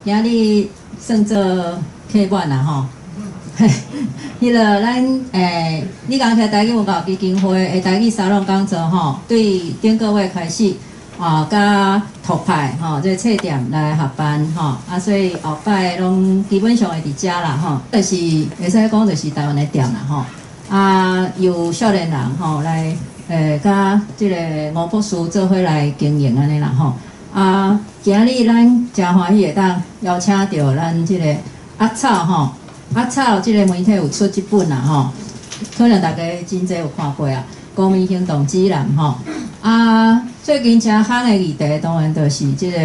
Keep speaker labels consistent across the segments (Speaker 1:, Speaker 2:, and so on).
Speaker 1: 今日算做客滿啦吼。彼个咱李江起台語文教基金會的台語沙龍講座吼，對頂個月開始啊，佮托派吼，這個冊店來合辦吼，啊，所以後擺攏基本上會佇遮啦吼，就是會使講就是台灣的店啦吼，啊，由少年人吼來佮這個吳博士做伙來經營按呢啦吼。啊，今日咱誠歡喜會當邀請著咱這個阿草吼，阿草這個媒體有出這本啦吼，可能大家真濟有看過啊，《公民行動指南》吼。啊，最近誠夯的議題，當然就是這個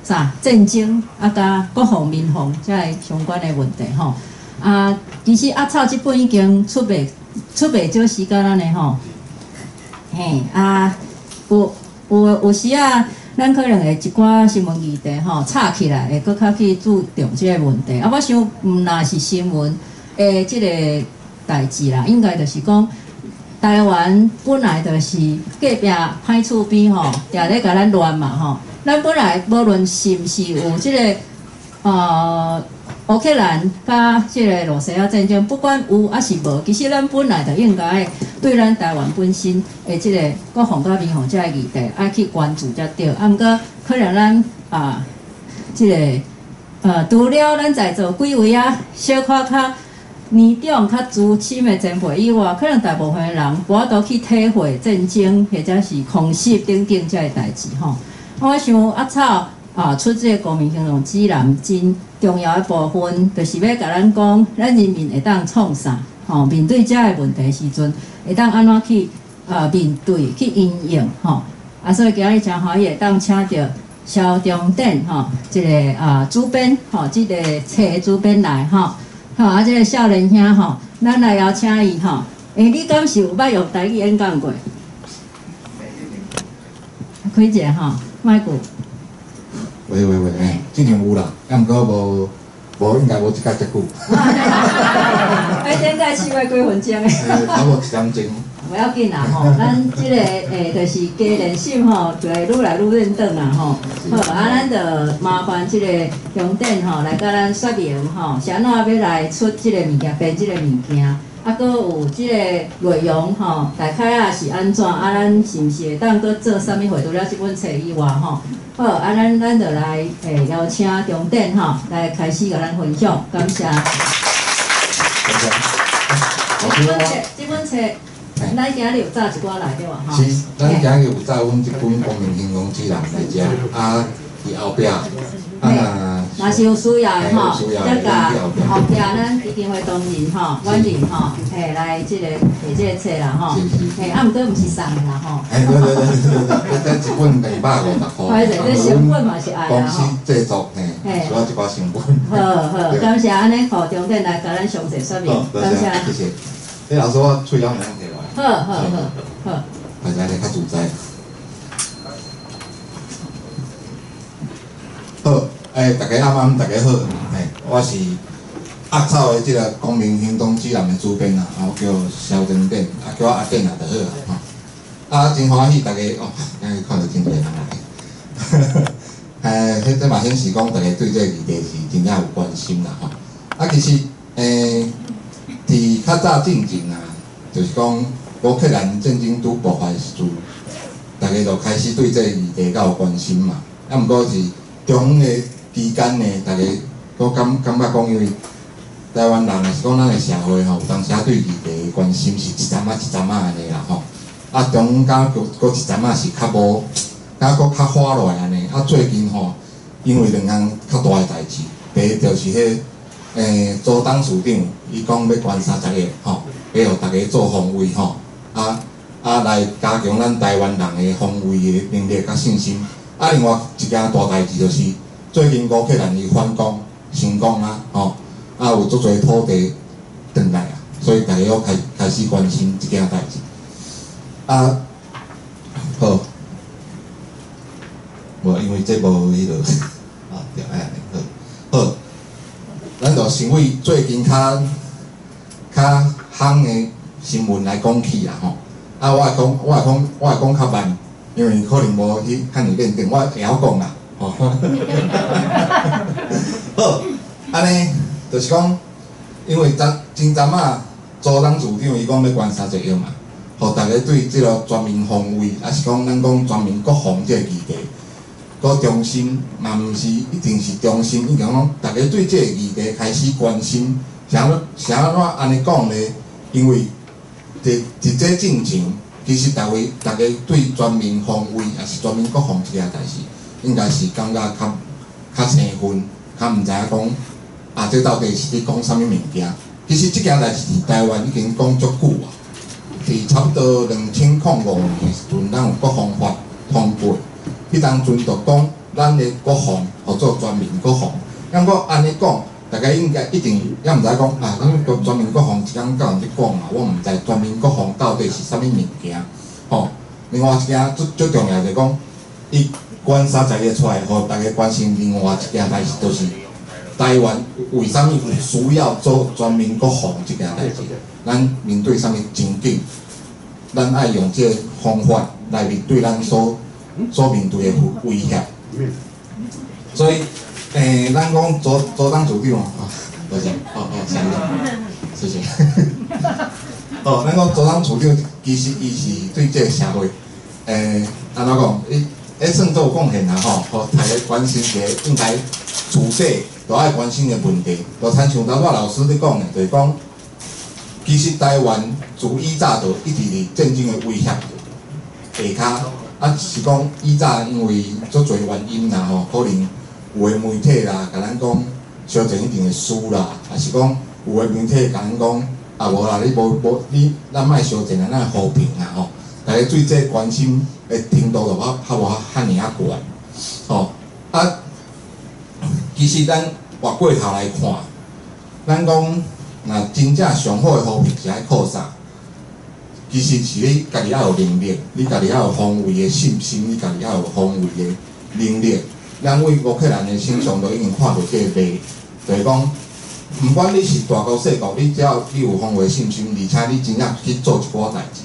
Speaker 1: 啥戰爭啊，佮國防民防這个相關的問題吼。啊，其實阿草這本已經出袂少時間按呢吼。嘿，啊，有時啊，咱可能會一寡新聞議題吼，炒起來會閣較去注重這个問題。啊，我想毋若是新聞的這个代誌啦，應該就是講台灣本來就是隔壁歹厝邊吼，定咧共咱亂嘛吼。咱本來無論是毋是有這个烏克蘭佮這个羅西亞戰爭，不管有抑是無，其實咱本來就應該對咱台灣本身的這個國防佮民防這个議題愛去關注才對。啊，毋過可能咱啊，這个除了咱在座幾位啊，小可較年長、較資深的前輩以外，可能大部分的人無法度去體會戰爭或者是空襲等等這个代誌吼。我想阿草啊，出這个公民行動指南真重要的部分，就是欲共咱講，咱人民會當創啥？吼，面對這个問題時陣，會當按怎去面對、去因應吼。啊，所以今日誠歡喜會當請著蕭中典吼，這个主編吼，這个冊的主編來吼。好，啊，這个少年兄吼，咱來邀請伊吼。欸，你敢是有捌用台語演講過？開一下吼，麥克。
Speaker 2: 喂喂喂，欸，之前有啦，啊，毋過無無應該無這個遮久。
Speaker 1: 哎，頂擺試過幾分鐘的？
Speaker 2: 差不多一點鐘。
Speaker 1: 無要緊啦吼，咱這个就是加練習吼，就會愈來愈認真啦吼。好，啊，咱就麻煩這個中典吼來共咱說明吼，是按怎欲來出這个物件，編這个物件，啊，閣有這个內容吼，大概啊是按怎？啊，咱是毋是會當閣做啥物會？除了這本冊以外吼。好，啊，咱就來邀請中典吼來開始共咱分享，感謝。這本冊，咱今日有早一寡來對無吼？
Speaker 2: 是，咱今日有早阮這本《公民行動指南》來遮，啊，佇後壁，啊若
Speaker 1: 若是有需要的吼，才共後壁咱基金會同仁吼，阮仁吼，嘿，來這个提這个冊啦吼，嘿，啊，毋過毋是送的啦吼。
Speaker 2: 嘿，對對對對對，這一本250塊。
Speaker 1: 歹勢，這成本嘛是愛啦
Speaker 2: 公司製作，嘿，需要一寡成本。
Speaker 1: 好好，感謝按呢，予中典來共咱詳細說明，感謝。
Speaker 2: 謝謝。欸，老師，我喙癢會當提落來。
Speaker 1: 好好好好。
Speaker 2: 大家咧較自在。好，欸，大家暗暗，大家好，欸，我是阿草的這个公民行動指南的主編啦，啊，我叫蕭中典，啊，叫我阿典也就好啦，吼。啊，真歡喜大家哦，今日看著真濟人來。欸，彼這嘛顯示講，大家對這个議題是真正有關心啦，吼。啊，其實，欸，佇較早進前啊，就是講烏克蘭戰爭拄爆發的時陣，大家就開始對這个議題較有關心嘛。啊，毋過是中央的期間呢，大家閣感覺講，因為台灣人，也是講咱的社會吼，有當時對議題的關心是一陣仔一陣仔按呢啦吼。啊，中央閣閣一陣仔是較無，較閣較緩落來按呢。啊，最近吼，因為兩項較大的代誌，第一就是彼周董事長，伊講欲捐30億吼，欲予大家做防衛吼，啊來加強咱台灣人的防衛的能力佮信心。啊，另外一件大代誌就是最近烏克蘭伊反攻成功啊，吼，啊有足濟土地轉來啊，所以大家又開始關心這件代誌。啊，好，無因為這無彼落，啊對，愛按呢好，好，咱就先為最近較夯的新聞來講起啦吼。啊，我會講較慢，因為可能無去遐爾認真，我會曉講啦，吼。吼。好，按呢就是講，因為昨前陣仔朱董事長伊講欲捐三十億嘛，予逐家對這个全民防衛，抑是講咱講全民國防這个議題，閣重新嘛毋是一定是重新，應該講逐家對這个議題開始關心。啥啥怎按呢講咧？因為佇這進前，其實逐位逐家對全民防衛，抑是全民國防這件代誌，應該是感覺較生分，較毋知影講啊，這到底是佇講啥物物件？其實這件代誌佇台灣已經講足久啊，佇差不多2005年的時陣，咱有國防法通過，彼當陣就講咱的國防號做全民國防。毋過按呢講，大家應該一定猶毋知講啊，咱個全民國防一工教人咧講啊，我毋知全民國防到底是啥物物件，吼。另外一件足足重要就講，伊捐三十億出來，予逐家關心。另外一件代誌就是台灣為啥物有需要做全民國防這件代誌？咱面對啥物情景？咱愛用這个方法來面對咱所面對的威脅。所以，咱講朱董事長啊，多謝，哦哦，謝謝，謝謝。哦，咱講朱董事長其實伊是對這个社會，按怎講？伊會算做有貢獻啦吼，予大家關心一个應該自細就愛關心的問題。就親像頭拄仔老師咧講的，就是講，其實台灣自以早就一直佇戰爭的威脅下跤，啊是講以早因為足濟原因啦吼，可能有的媒體啦，共咱講相戰一定會輸啦，抑是講有的媒體共咱講啊無啦，你無無你咱莫相戰啊，咱和平啊吼。大家對這關心的程度就較無遐爾仔懸，吼啊，其實咱回過頭來看，咱講若真正上好的和平是愛靠啥？其實是你家己愛有能力，你家己愛有防衛的信心，你家己愛有防衛的能力。咱對烏克蘭的身上都已經看著這个例，就是講，毋管你是大國細國，你只要你有防衛信心，而且你真正去做一寡代誌，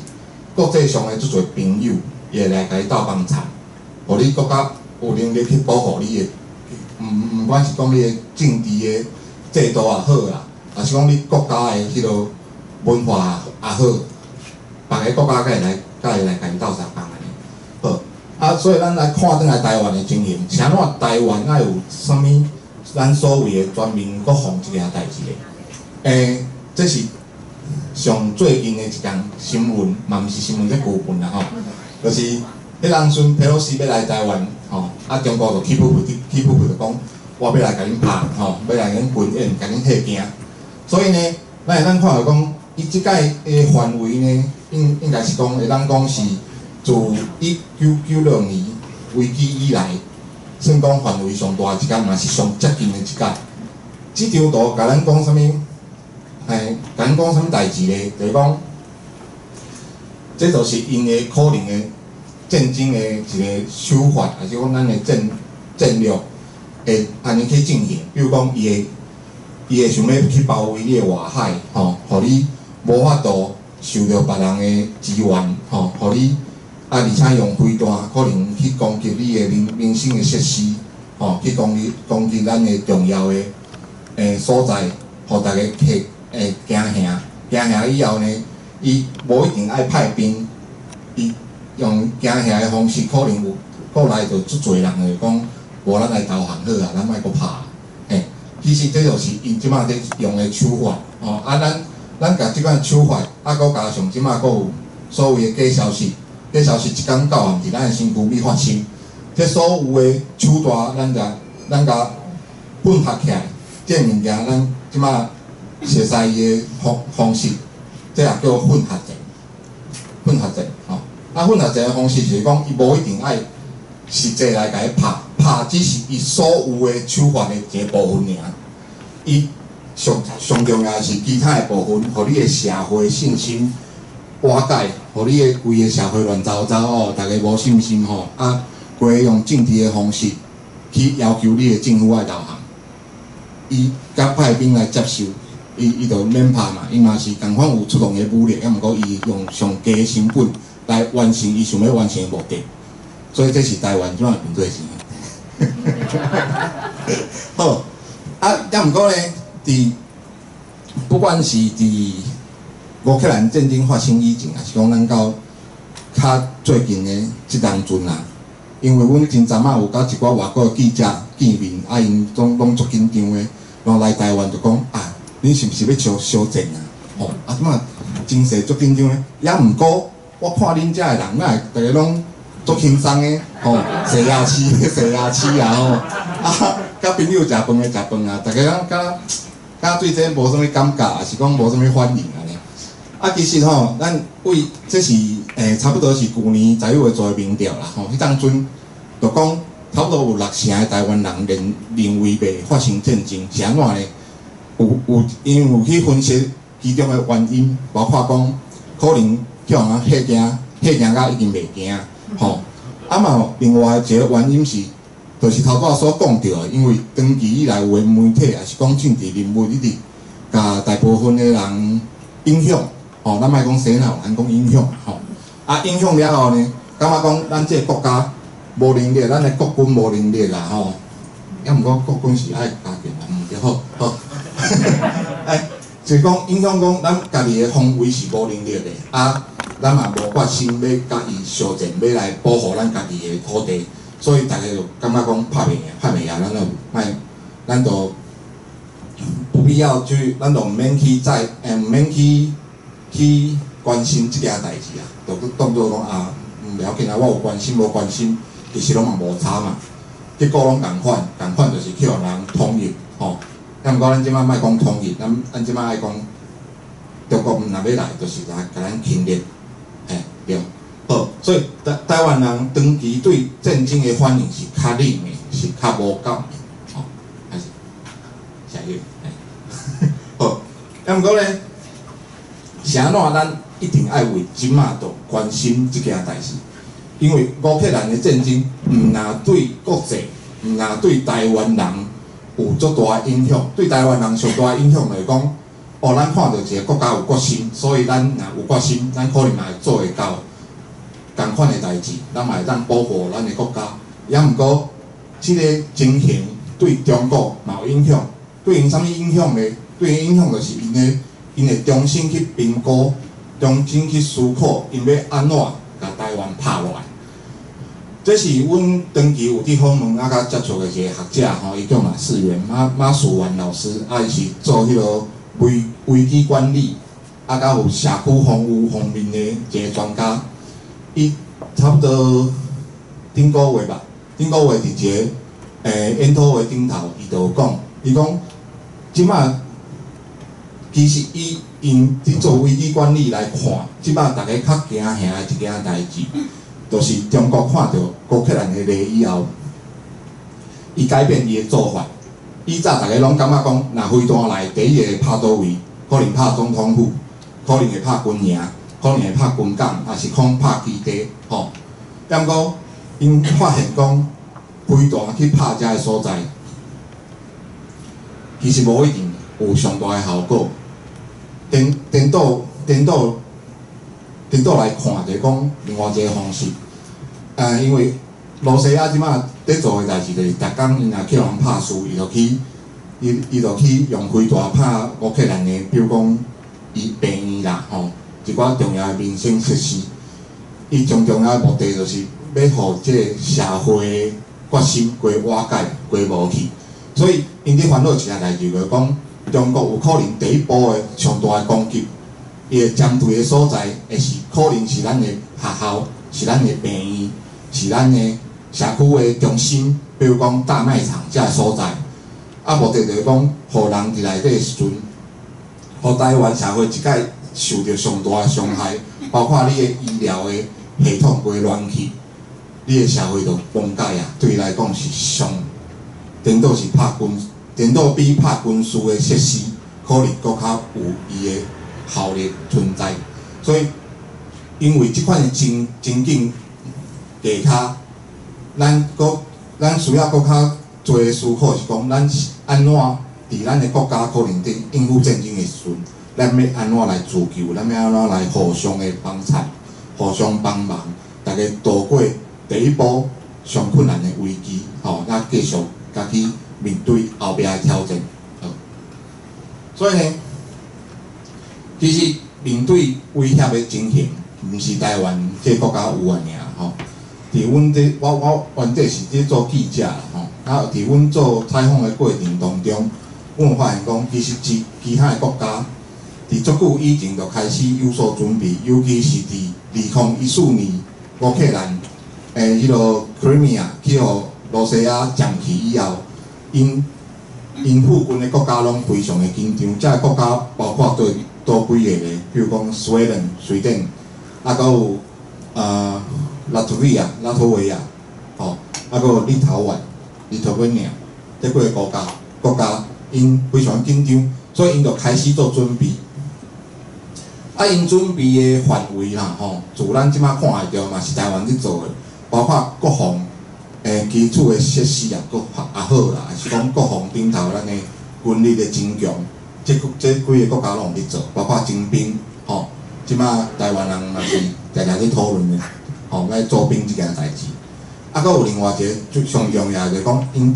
Speaker 2: 國際上的足濟朋友，伊會來共你鬥幫襯，予你閣較有能力去保護你的，毋管是講你的政治的制度也好啦，抑是講你國家的彼个文化也好，別个國家才會來共你鬥相共按呢。好，啊，所以咱來看轉來台灣的情形，啥怎台灣愛有啥物咱所謂的全民國防這件代誌咧？這是上最近的一項新聞，嘛毋是新聞，這舊聞啦吼，就是彼當陣佩洛西欲來台灣，吼，啊中國就起伏起伏就講，我欲來共恁拍，吼，欲來共恁軍演，共恁嚇驚。所以呢，咱會當看著講，伊這擺的範圍呢，應該是講會當講是自1996年危機以來，算講範圍上大一擺，嘛是上接近的一擺。這張圖共咱講啥物？共咱講啥物代誌咧？就是講，這就是𪜶的可能的戰爭的一个手法，抑是講咱的戰略會按呢去進行。比如講，伊會想欲去包圍你的外海，吼，予你無法度受著別人的支援，吼，予你啊，而且用飛彈可能去攻擊你的民生的設施，吼，去攻擊咱的重要的所在，予逐家嚇驚嚇，驚嚇以後呢，伊無一定愛派兵，伊用驚嚇的方式，可能有國內就足濟人會講，無咱來投降好啊，咱莫閣拍，嘿，其實這就是𪜶這擺咧用的手法，吼，啊，咱共這款手法，啊，閣加上這擺閣有所謂的假消息，假消息一工到晚佇咱的身軀裡發生，這所有的手段，咱共混合起來，這个物件咱這擺熟似伊的方式，這也叫混合戰，混合戰，吼，啊，混合戰的方式是講，伊無一定愛實際來共伊拍，拍只是伊所有的手法的一个部分爾。伊上上重要的是其他的部分，予你的社會信心瓦解，予你的規个社會亂糟糟哦，逐家無信心吼，啊，規个用政治的方式去要求你的政府愛投降，伊佮派兵來接收，伊就免拍嘛，伊嘛是仝款有出動的武力，啊，毋過伊用上低的成本來完成伊想欲完成的目的，所以這是台灣這擺面對的情形。好，啊，抑毋過呢，佇不管是佇烏克蘭戰爭發生以前，抑是講咱到較最近的這當陣啊，因為阮真陣仔有佮一寡外國的記者見面，啊，𪜶攏攏足緊張的，攏來台灣就講啊，恁是毋是欲相相戰啊？吼，啊，這馬情勢足緊張的，抑毋過我看恁遮的人，哪會逐个攏足輕鬆的，吼，洗牙齒洗牙齒啊，吼，啊，佮朋友食飯的食飯啊，逐个攏敢敢對這無啥物感覺，抑是講無啥物反應按呢。啊，其實吼，咱為這是差不多是舊年10月做的民調啦，吼，彼當陣就講差不多有六成的台灣人認認為袂發生戰爭，是按怎呢？有有因為有去分析其中的原因，包括講可能去予人嚇驚，嚇驚甲已經袂驚，吼。啊嘛，另外一個原因是，就是頭拄仔所講著的，因為長期以來有的媒體，抑是講政治人物一直共大部分的人影響，吼，咱莫講洗腦，咱講影響，吼。啊，影響了後呢，感覺講咱這個國家無能力，咱的國軍無能力啦，吼。抑毋過國軍是愛加強啦，毋對，好，好。哎，就是講影響講咱家己的防衛是無能力的，啊，咱嘛無決心欲共伊相戰，欲來保護咱家己的土地，所以逐个就感覺講拍袂贏，拍袂贏，咱就莫，咱就不必要去，咱就毋免去再，毋免去去關心這件代誌啊，就當做講啊，毋要緊啊，我有關心無關心，其實攏嘛無差嘛。結果攏仝款，仝款就是去予人統一，吼。啊，毋過咱這擺莫講統一，咱咱這擺愛講中國若欲來，就是來共咱侵略，嘿，對。好，所以台台灣人長期對戰爭的反應是較冷的，是較無感的，吼，還是下一個，嘿，好。啊，毋過咧，是按怎咱一定愛為這馬就關心這件代誌，因為烏克蘭的戰爭毋若對國際，毋若對台灣人有足大的影響，對台灣人上大的影響就是講，哦，咱看著一个國家有決心，所以咱若有決心，咱可能嘛會做會到仝款的代誌，咱嘛會當保護咱的國家。抑毋過，這个情形對中國嘛有影響，對𪜶啥物影響呢？對𪜶影響就是𪜶的，𪜶會重新去評估，重新去思考，𪜶欲按怎共台灣拍落來。這是阮長期有佇訪問啊，佮接觸的一個學者吼，伊叫馬世元，馬馬世元老師，啊，伊是做彼个危危機管理，啊，佮有社區防禦方面的一個專家。伊差不多頂個月吧，頂個月佇一个研討會頂頭，伊就有講，伊講這馬其實伊𪜶佇做危機管理來看，這馬逐个較驚嚇的一件代誌，就是中國看著烏克蘭的例以後，伊改變伊的做法。以早逐个攏感覺講，若飛彈來，第一个會拍佗位？可能拍總統府，可能會拍軍營，可能會拍軍港，抑是講拍基地，吼。毋過，𪜶發現講，飛彈去拍遮个所在，其實無一定有上大的效果。顛顛倒顛倒顛倒來看，就是講另外一个方式。因為羅西亞這馬佇做的代誌，就是逐工𪜶若去予人拍輸，伊就去伊伊就去用飛彈拍烏克蘭的，比如講伊病院啦，吼，一寡重要的民生設施。伊上重要的目的就是欲予這个社會決心規瓦解、規無去。所以，𪜶佇煩惱一件代誌，就是講中國有可能第一波的上大的攻擊，伊會針對的所在，會是可能是咱的學校，是咱的病院，是咱的社區的中心，比如講大賣場遮个所在。啊，目的就是講，予人佇內底的時陣，予台灣社會一擺受著上大的傷害，包括你的醫療的系統規亂去，你的社會就崩解啊！對伊來講是上，顛倒是拍軍，顛倒比拍軍事的設施可能閣較有伊的效力存在。所以，因為這款的情情景下跤，咱閣咱需要閣較濟的思考是講，咱是按怎佇咱的國家可能佇應付戰爭的時陣，咱欲按怎來自救，咱欲按怎來互相的幫襯、互相幫忙，逐个渡過第一波上困難的危機，吼，咱繼續共去面對後壁的挑戰。好，所以呢，其實面對威脅的情形，毋是台灣這個國家有的爾吼。佇阮這，我原底是佇做記者啦吼，啊，佇阮做採訪的過程當中，阮有發現講，其實其他的國家，佇足久以前就開始有所準備，尤其是佇2014年烏克蘭彼个 Crimea 去予羅西亞佔去以後，𪜶附近的國家攏非常的緊張。這个國家包括佗佗幾个咧，比如講 Sweden 瑞典，啊，閣有拉脫維亞、拉脫維亞，吼，啊，閣有立陶宛、立陶宛亞，這幾个國家，𪜶非常緊張，所以𪜶就開始做準備。啊，𪜶準備的範圍啦，吼，自咱這擺看會著嘛是台灣咧做的，包括國防基礎的設施也閣也好啦，還是講國防頂頭咱的軍力的增強，這幾个國家攏有咧做，包括徵兵，吼，這擺台灣人嘛是定定咧討論的，吼，來做兵這件代誌。啊，閣有另外一个最上重要就是講，𪜶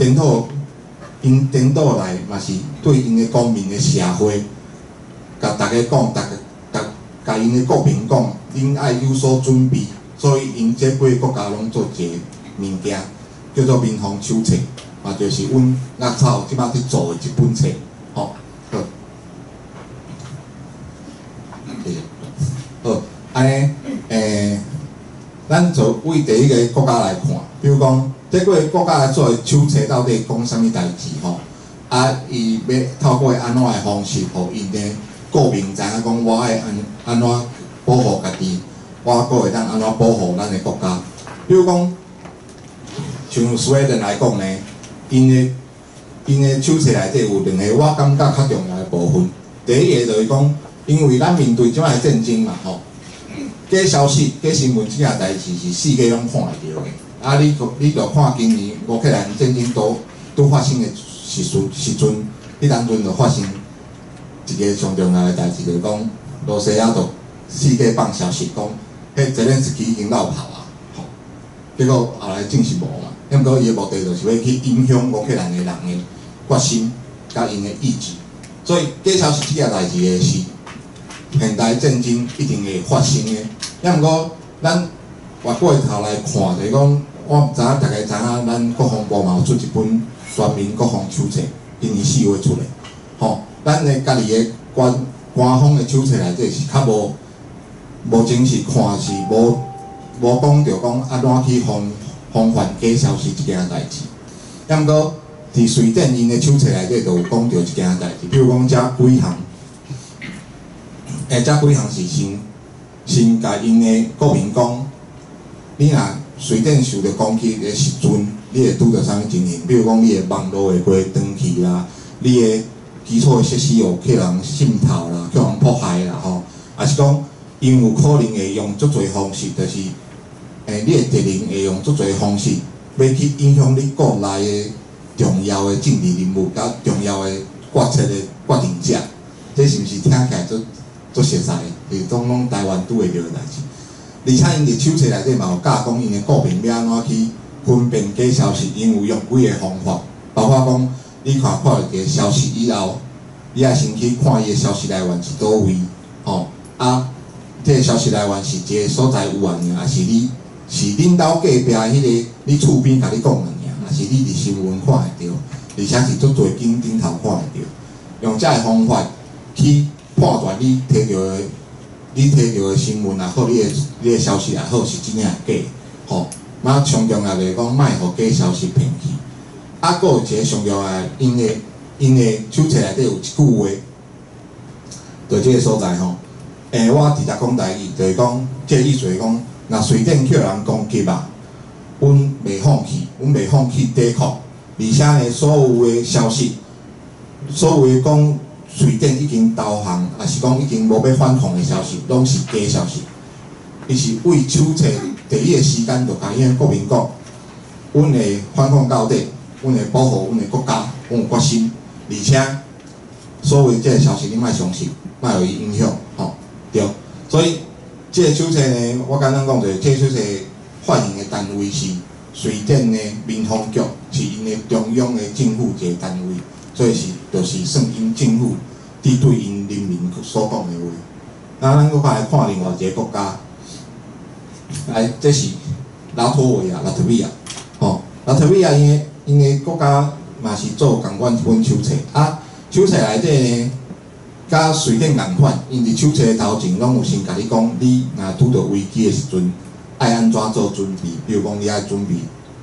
Speaker 2: 顛倒來嘛是對𪜶的公民的社會，共逐家講，逐家共共𪜶的國民講，恁愛有所準備，所以𪜶這幾个國家攏做一个物件，叫做民防手冊，嘛就是阮抐草這擺佇做的這本冊，吼，好，謝謝。好，按呢，咱就為第一个國家來看，比如講，這幾个國家來做的手冊到底講啥物代誌吼？啊，伊欲透過按怎的方式，予𪜶的國民知影講，我愛按怎保護家己，我閣會當按怎保護咱的國家。比如講，像スウェーデン來講呢，𪜶的手冊內底有兩个我感覺較重要的部分。第一个就是講，因為咱面對這擺的戰爭嘛，吼，假消息、假新聞這件代誌是世界攏看會著的。啊，你著看今年烏克蘭戰爭拄拄發生的時陣，彼當陣就發生一个上重要的代誌，就是講羅西亞就四界放消息講，彼澤連斯基已經落跑啊，吼，結果後來證實無嘛。毋過伊的目的就是欲去影響烏克蘭的人的決心，佮𪜶的意志。所以假消息這件代誌的是現代戰爭一定會發生的。抑毋過咱回過頭來看，就是講，我毋知影逐家知影，咱國防部嘛有出一本全民國防手冊，今年4月出的，吼，咱的家己的官方的手冊內底是較無目前是看是無講著講按怎去防範假消息這件代誌。抑毋過佇瑞典𪜶的手冊內底就有講著這件代誌，比如講這幾項，這幾項是先共𪜶的國民講，你若瑞典受著攻擊的時陣，你會拄著啥物情形？比如講，你的網路會關斷去啦，你的基礎的設施有去人滲透啦，去予人破壞啦，吼，抑是講，𪜶有可能會用足濟方式，就是，你的敵人會用足濟方式，欲去影響你國內的重要的政治人物，佮重要的決策的決定者，這是毋是聽起來足足熟似？是攏總台灣拄會著的代誌。而且𪜶佇手冊內底嘛有教講，𪜶的國民欲按怎去分辨假消息，𪜶有用幾个方法，包括講，你看著一个消息以後，你愛先去看伊的消息來源是佗位，吼，啊，這个消息來源是一个所在有爾，抑是你是恁兜隔壁彼个你厝邊共你講的爾，抑是你佇新聞看會著，而且是足濟間頂頭看會著，用這个方法去判斷你提著的新聞也好，你的消息也好，是真抑假，吼。嘛，上重要就是講，莫予假消息騙去。啊，閣有一个上重要的，𪜶的手冊內底有一句話，佇這个所在吼。我直接講台語，就是講，這个意思就是講，若瑞典予人攻擊啊，阮袂放棄，阮袂放棄抵抗，而且呢，所有的消息，所有的講瑞典已經投降，抑是講已經無欲反抗的消息，攏是假消息。伊是為手冊第一个時間就共𪜶國民講，阮會反抗到底，阮會保護阮的國家，阮有決心，而且所有這个消息你莫相信，莫予伊影響，吼，對。所以這个手冊呢，我簡單講就是，這个手冊發行的單位是瑞典的民防局是𪜶的中央的政府一個單位，所以是就是算𪜶政府佇對𪜶人民所講的話。那咱閣來看另外一個國家，來，這是拉脫維亞、拉脫維亞，吼，拉脫維亞𪜶的國家嘛是做仝款一本手冊，啊，手冊內底呢，佮瑞典仝款，𪜶佇手冊頭前攏有先共你講，你若拄著危機的時陣，愛按怎做準備？比如講，你愛準備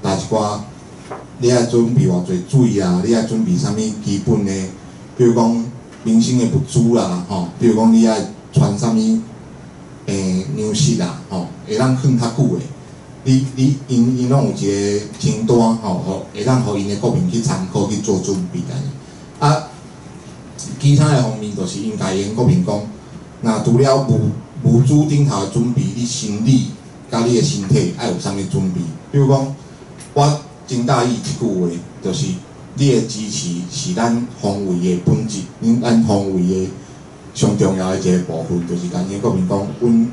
Speaker 2: 帶一寡，你愛準備偌濟水啊？你愛準備啥物基本的？比如講民生的物資啦，吼，比如講你愛穿啥物糧食啦，吼，會當囥較久的。你𪜶攏有一個清單，吼，予會當予𪜶的國民去參考去做準備按呢。啊，其他的方面就是𪜶共𪜶國民講，若除了物資頂頭的準備，你心理佮你的身體愛有啥物準備？比如講，我真佮意一句話，就是你的支持是咱防衛的本質，咱防衛的上重要的一個部分，就是共𪜶國民講，阮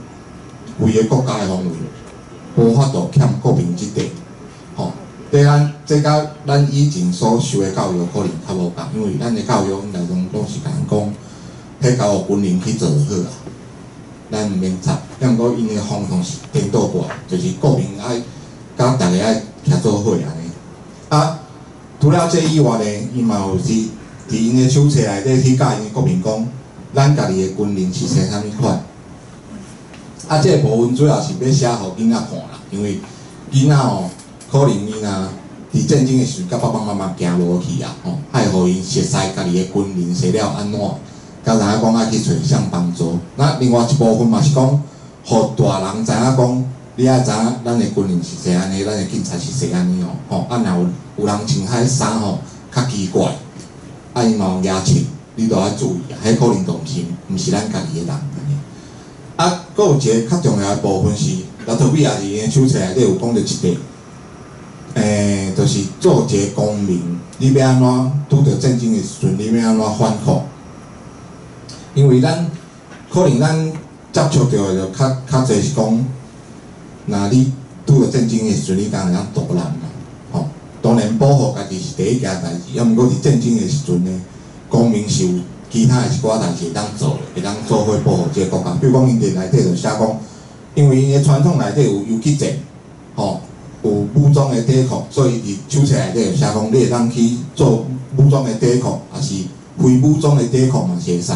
Speaker 2: 規个國家的防衛無法度欠國民這塊，吼。這咱這佮咱以前所受的教育可能較無仝，因為咱的教育內容攏是共咱講，彼交予軍人去做就好啊，咱毋免插。抑毋過𪜶的方向是顛倒過來，就是國民愛佮逐个愛徛做伙按呢。啊，除了這以外呢，伊嘛有佇𪜶的手冊內底去教𪜶的國民講，咱家己的軍人是生啥物款。啊，這個部分主要是欲寫予囡仔看啦，因為囡仔吼，可能伊若佇戰爭的時陣，佮爸爸媽媽行無去啊，吼，愛予𪜶熟悉家己的軍人生了按怎，才知影講愛去揣啥幫助。那另外一部分嘛是講，予大人知影講，你愛知影咱的軍人是生按呢，咱的警察是生按呢哦，吼，啊，若有人穿彼衫吼較奇怪，啊，伊嘛有舉槍，你都愛注意啊，彼可能都毋是咱家己的人按呢。啊，閣有一個較重要的部分是，拉脫維亞佇𪜶的手冊內底有講著一塊，就是做一個公民，你欲按怎拄著戰爭的時陣，你欲按怎反抗？因為咱可能咱接觸著的就較濟是講，若你拄著戰爭的時陣，你敢會當獨立嘛？吼，當然保護家己是第一件代誌，啊，毋過佇戰爭的時陣呢，公民是有其他的一寡代誌會當做的，會當做伙保護這个國家。比如講，𪜶佇內底就寫講，因為𪜶的傳統內底有游擊戰，吼，有武裝的抵抗，所以佇手冊內底就寫講，你會當去做武裝的抵抗，抑是非武裝的抵抗嘛是會使。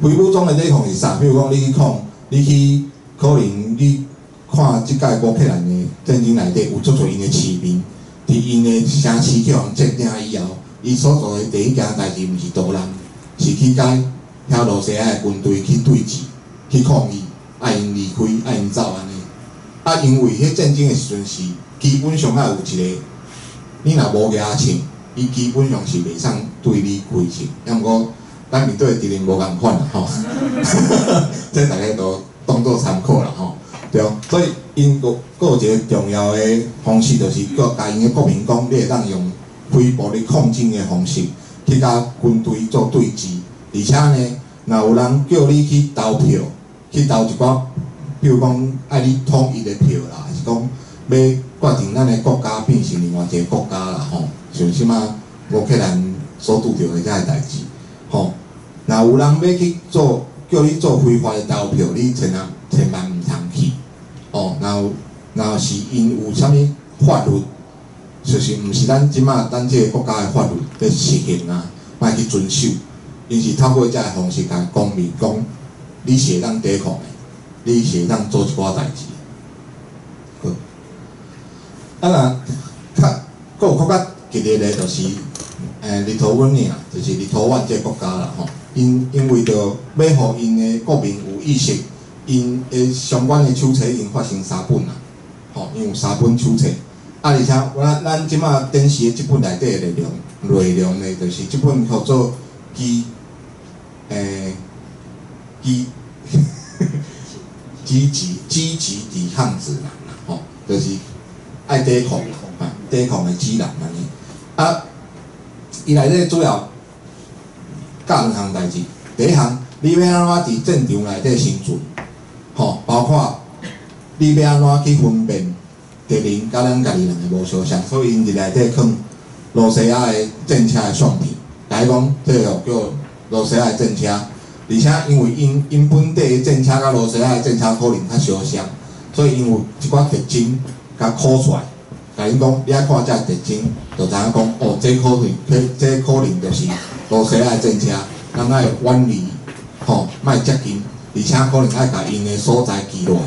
Speaker 2: 非武裝的抵抗是啥？比如講，你去抗，你去可能你看這擺烏克蘭的戰爭內底有足濟𪜶的市民，佇𪜶的城市去予人佔領以後，伊所做的第一件代誌毋是逃難，是去共遐羅西亞的軍隊去對峙、去抗議，愛𪜶離開，愛𪜶走按呢。啊，因為彼戰爭的時陣是基本上愛有一個，你若無舉槍，伊基本上是袂使對你開槍。抑毋過，咱面對的敵人無仝款啦吼，這逐家都當做參考啦吼，對。所以𪜶閣有一個重要的方式，就是閣共𪜶的國民講，你會當用非暴力抗爭的方式去共軍隊做對峙，而且呢，若有人叫你去投票，去投一寡，比如講愛你統一的票啦，還是講欲決定咱的國家變成另外一個國家啦吼，像這擺烏克蘭所拄著的這个代誌，吼。若有人欲去做，叫你做非法的投票，你千萬千萬毋通去，哦。若是𪜶有啥物法律，就是毋是咱這擺咱這个國家的法律咧實行啊，莫去遵守。𪜶是透過這个方式共公民講，你是會當抵抗的，你是會當做一寡代誌。好，啊若較閣有閣較激烈的，就是立陶宛亞，就是立陶宛這个國家啦吼。𪜶因為著欲予𪜶的國民有意識，𪜶的相關的手冊已經發行三本啦，吼，𪜶有三本手冊。啊，而且咱這擺展示的這本內底的內容呢，就是這本叫做《積極抵抗指南》啦，吼，就是愛抵抗啊，抵抗的指南按呢。啊，伊內底主要教兩項代誌，第一項，你欲按怎佇戰場內底生存，吼，包括你欲按怎去分辨敵人佮咱家己人的無相像，所以𪜶佇內底囥羅西亞的戰車的相片，共伊講這個叫羅西亞的戰車，而且因為𪜶本地的戰車佮羅西亞的戰車可能較相像，所以𪜶有一寡特徵共考出來，共𪜶講你愛看這個特徵，就知影講哦，這可能就是羅西亞的戰車，咱愛遠離，吼，莫接近，而且可能愛共𪜶的所在記落來，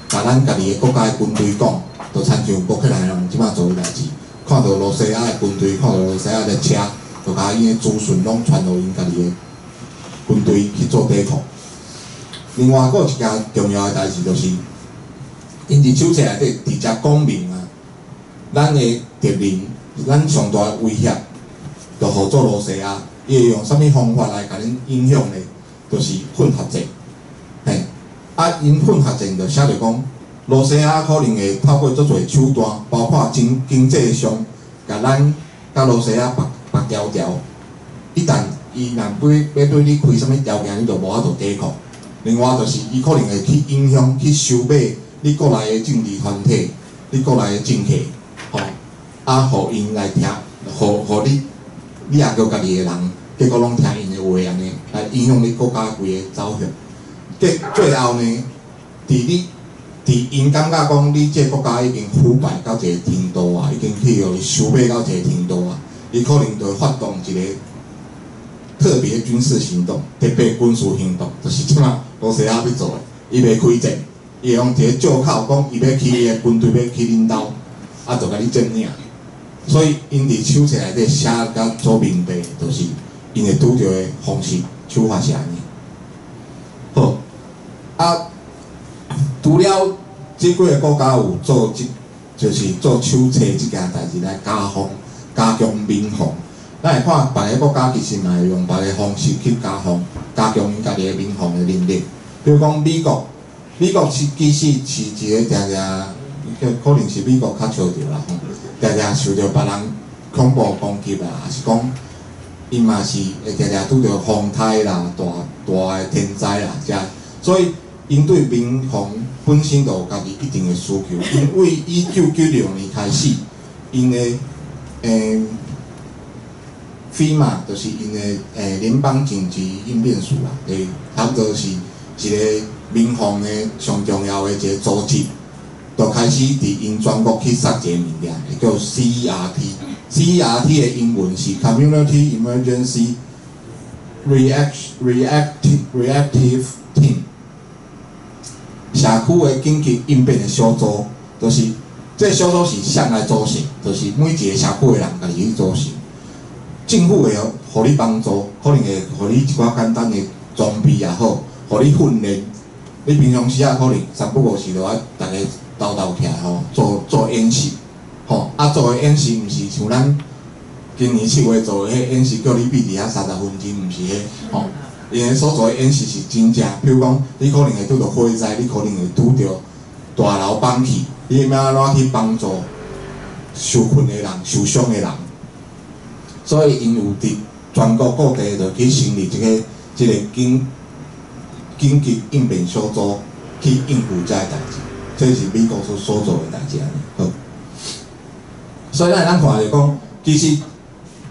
Speaker 2: 共咱家己的國家的軍隊講，就親像烏克蘭人這擺做的代誌，看著羅西亞的軍隊，看著羅西亞的車，就共𪜶的資訊攏傳予𪜶家己的軍隊去做抵抗。另外，閣有一件重要的代誌就是，𪜶佇手冊內底直接講明啊，咱的敵人，咱上大的威脅，就號做羅西亞，伊會用啥物方法來共恁影響呢？就是混合戰，嘿，啊，𪜶混合戰就寫著講，羅西亞可能會透過足濟手段，包括經濟上，共咱佮羅西亞縛縛牢牢。一旦伊若欲對你開啥物條件，你就無法度抵抗。另外就是伊可能會去影響、去收買你國內的政治團體、你國內的政客，吼，啊，予𪜶來聽，予你，你也叫家己的人，結果攏聽𪜶的話按呢，來影響你國家規个走向。結最後呢，佇𪜶感覺講你這個國家已經腐敗到一個程度啊，已經去予伊收買到一個程度啊，伊可能就會發動一個特別軍事行動、特別軍事行動，就是這馬羅西亞欲做的，伊袂開戰，伊會用一個借口講伊欲去伊的軍隊欲去恁兜，啊，就共你佔領。所以𪜶佇手冊內底寫甲足明白，就是𪜶會拄著的方式、手法是按呢。好，啊，除了這幾个國家有做這，就是做手冊這件代誌來加防、加強民防。咱會看別个國家其實嘛會用別个方式去加防、加強𪜶家己的民防的能力。比如講美國，美國是其實是一个定定，可能是美國較笑著啦吼，定定受著別人恐怖攻擊啦，抑是講伊嘛是會定定拄著風颱啦、大大的天災啦，遮，所以𪜶對民防本身就有家己一定的需求。因為1996年開始，𪜶的FEMA 就是𪜶的聯邦緊急應變署啦，差不多是一個民防的上重要的一個組織，就開始佇𪜶全國去設一個物件，叫 CERT。CERT 的英文是 Community Emergency Reactive Team，社區的緊急應變的小組，就是這個小組是誰來組成？就是每一個社區的人家己去組成。政府會予你幫助，可能會予你一寡簡單的裝備也好，予你訓練。你平常時啊，可能三不五時就愛逐家鬥鬥起來吼，做做演習，吼啊做的演習毋是像咱今年7月做的彼演習，叫你覕佇遐30分鐘，毋是彼吼。𪜶所做的演習是真正，比如講，你可能會拄著火災，你可能會拄著大樓崩去，你欲按怎去幫助受困的人、受傷的人？所以𪜶有佇全國各地就去成立這個緊急應變小組去應付這个代誌，這是美國所做的代誌按呢。好，所以咱會當看著講，其實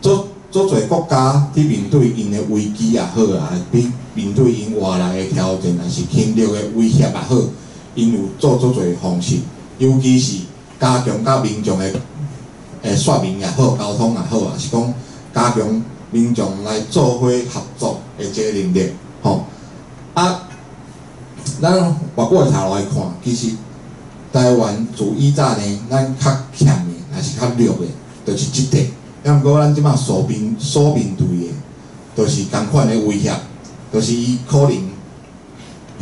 Speaker 2: 足足濟國家佇面對𪜶的危機也好啊，比面對𪜶外來的挑戰，抑是侵略的威脅也好，𪜶有做足濟方式，尤其是加強佮民眾的說明也好，溝通也好，抑是講加強民眾來做伙合作的這個能力，吼。啊，咱回過頭來看，其實台灣自以早呢，咱較欠的，抑是較弱的，就是這塊。啊，毋過咱這馬所面對的，就是仝款的威脅，就是伊可能，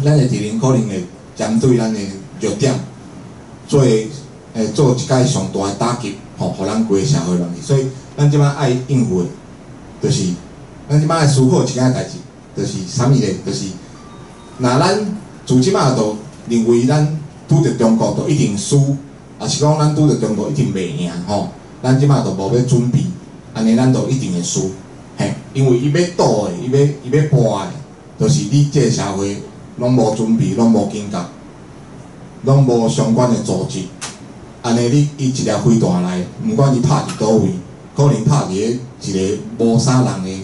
Speaker 2: 咱的敵人可能會針對咱的弱點，做一擺上大的打擊，吼，予咱規个社會亂去。所以，咱這馬愛應付的，就是咱這馬愛思考一件代誌，就是啥物咧？就是若咱自這馬就認為咱拄著中國就一定輸，抑是講咱拄著中國一定袂贏吼，咱這馬就無欲準備，按呢咱就一定會輸，嘿，因為伊欲賭的，伊欲搏的，就是你這个社會攏無準備，攏無警覺，攏無相關的組織，按呢你伊一粒飛彈來，毋管伊拍佇佗位，可能拍佇咧一个無啥人的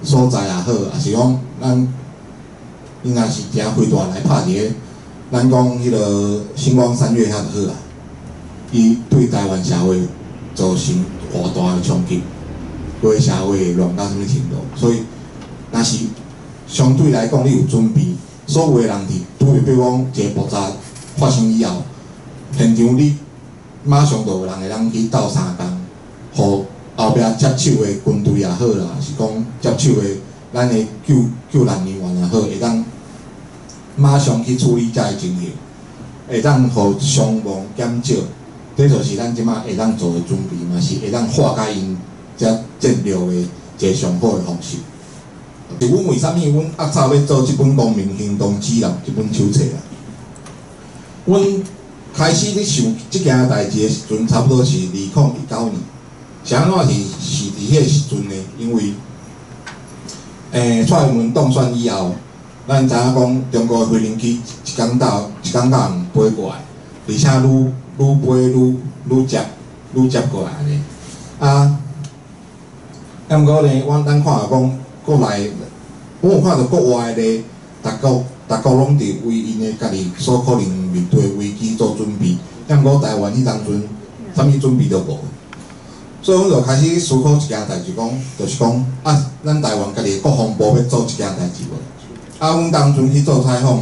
Speaker 2: 所在也好，抑是講咱伊若是誠飛彈來拍佇咧，咱講彼个新光三越遐就好啊。伊對台灣社會造成偌大的衝擊，規个社會會亂到啥物程度？所以，若是相對來講，你有準備，所有的人佇拄著比如講一个爆炸發生以後，現場你馬上就有人會當去鬥相共，予後壁接手的軍隊也好啦，是講接手的咱的救難人員也好，會當馬上去處理遮个情形，會當予傷亡減少。這就是咱這馬會當做的準備，嘛是會當化解𪜶遮戰略的一个上好的方式。是阮為啥物阮鴨草欲做這本《公民行動指南》這本手冊啊？阮開始咧想這件代誌的時陣，差不多是2019年。是按怎是佇彼个時陣呢？因為，蔡英文當選以後，咱知影講中國的飛行機一工到一工到暗飛過來，而且愈愈飛愈愈接愈接過來呢。啊，毋過呢，咱看著講國內，阮有看著國外的逐國逐國攏佇為𪜶的家己所可能面對的危機做準備，毋過台灣彼當陣啥物準備都無。所以，阮就開始思考一件代誌，講就是講啊，咱台灣家己的國防部欲做這件代誌無？啊，阮當陣去做採訪，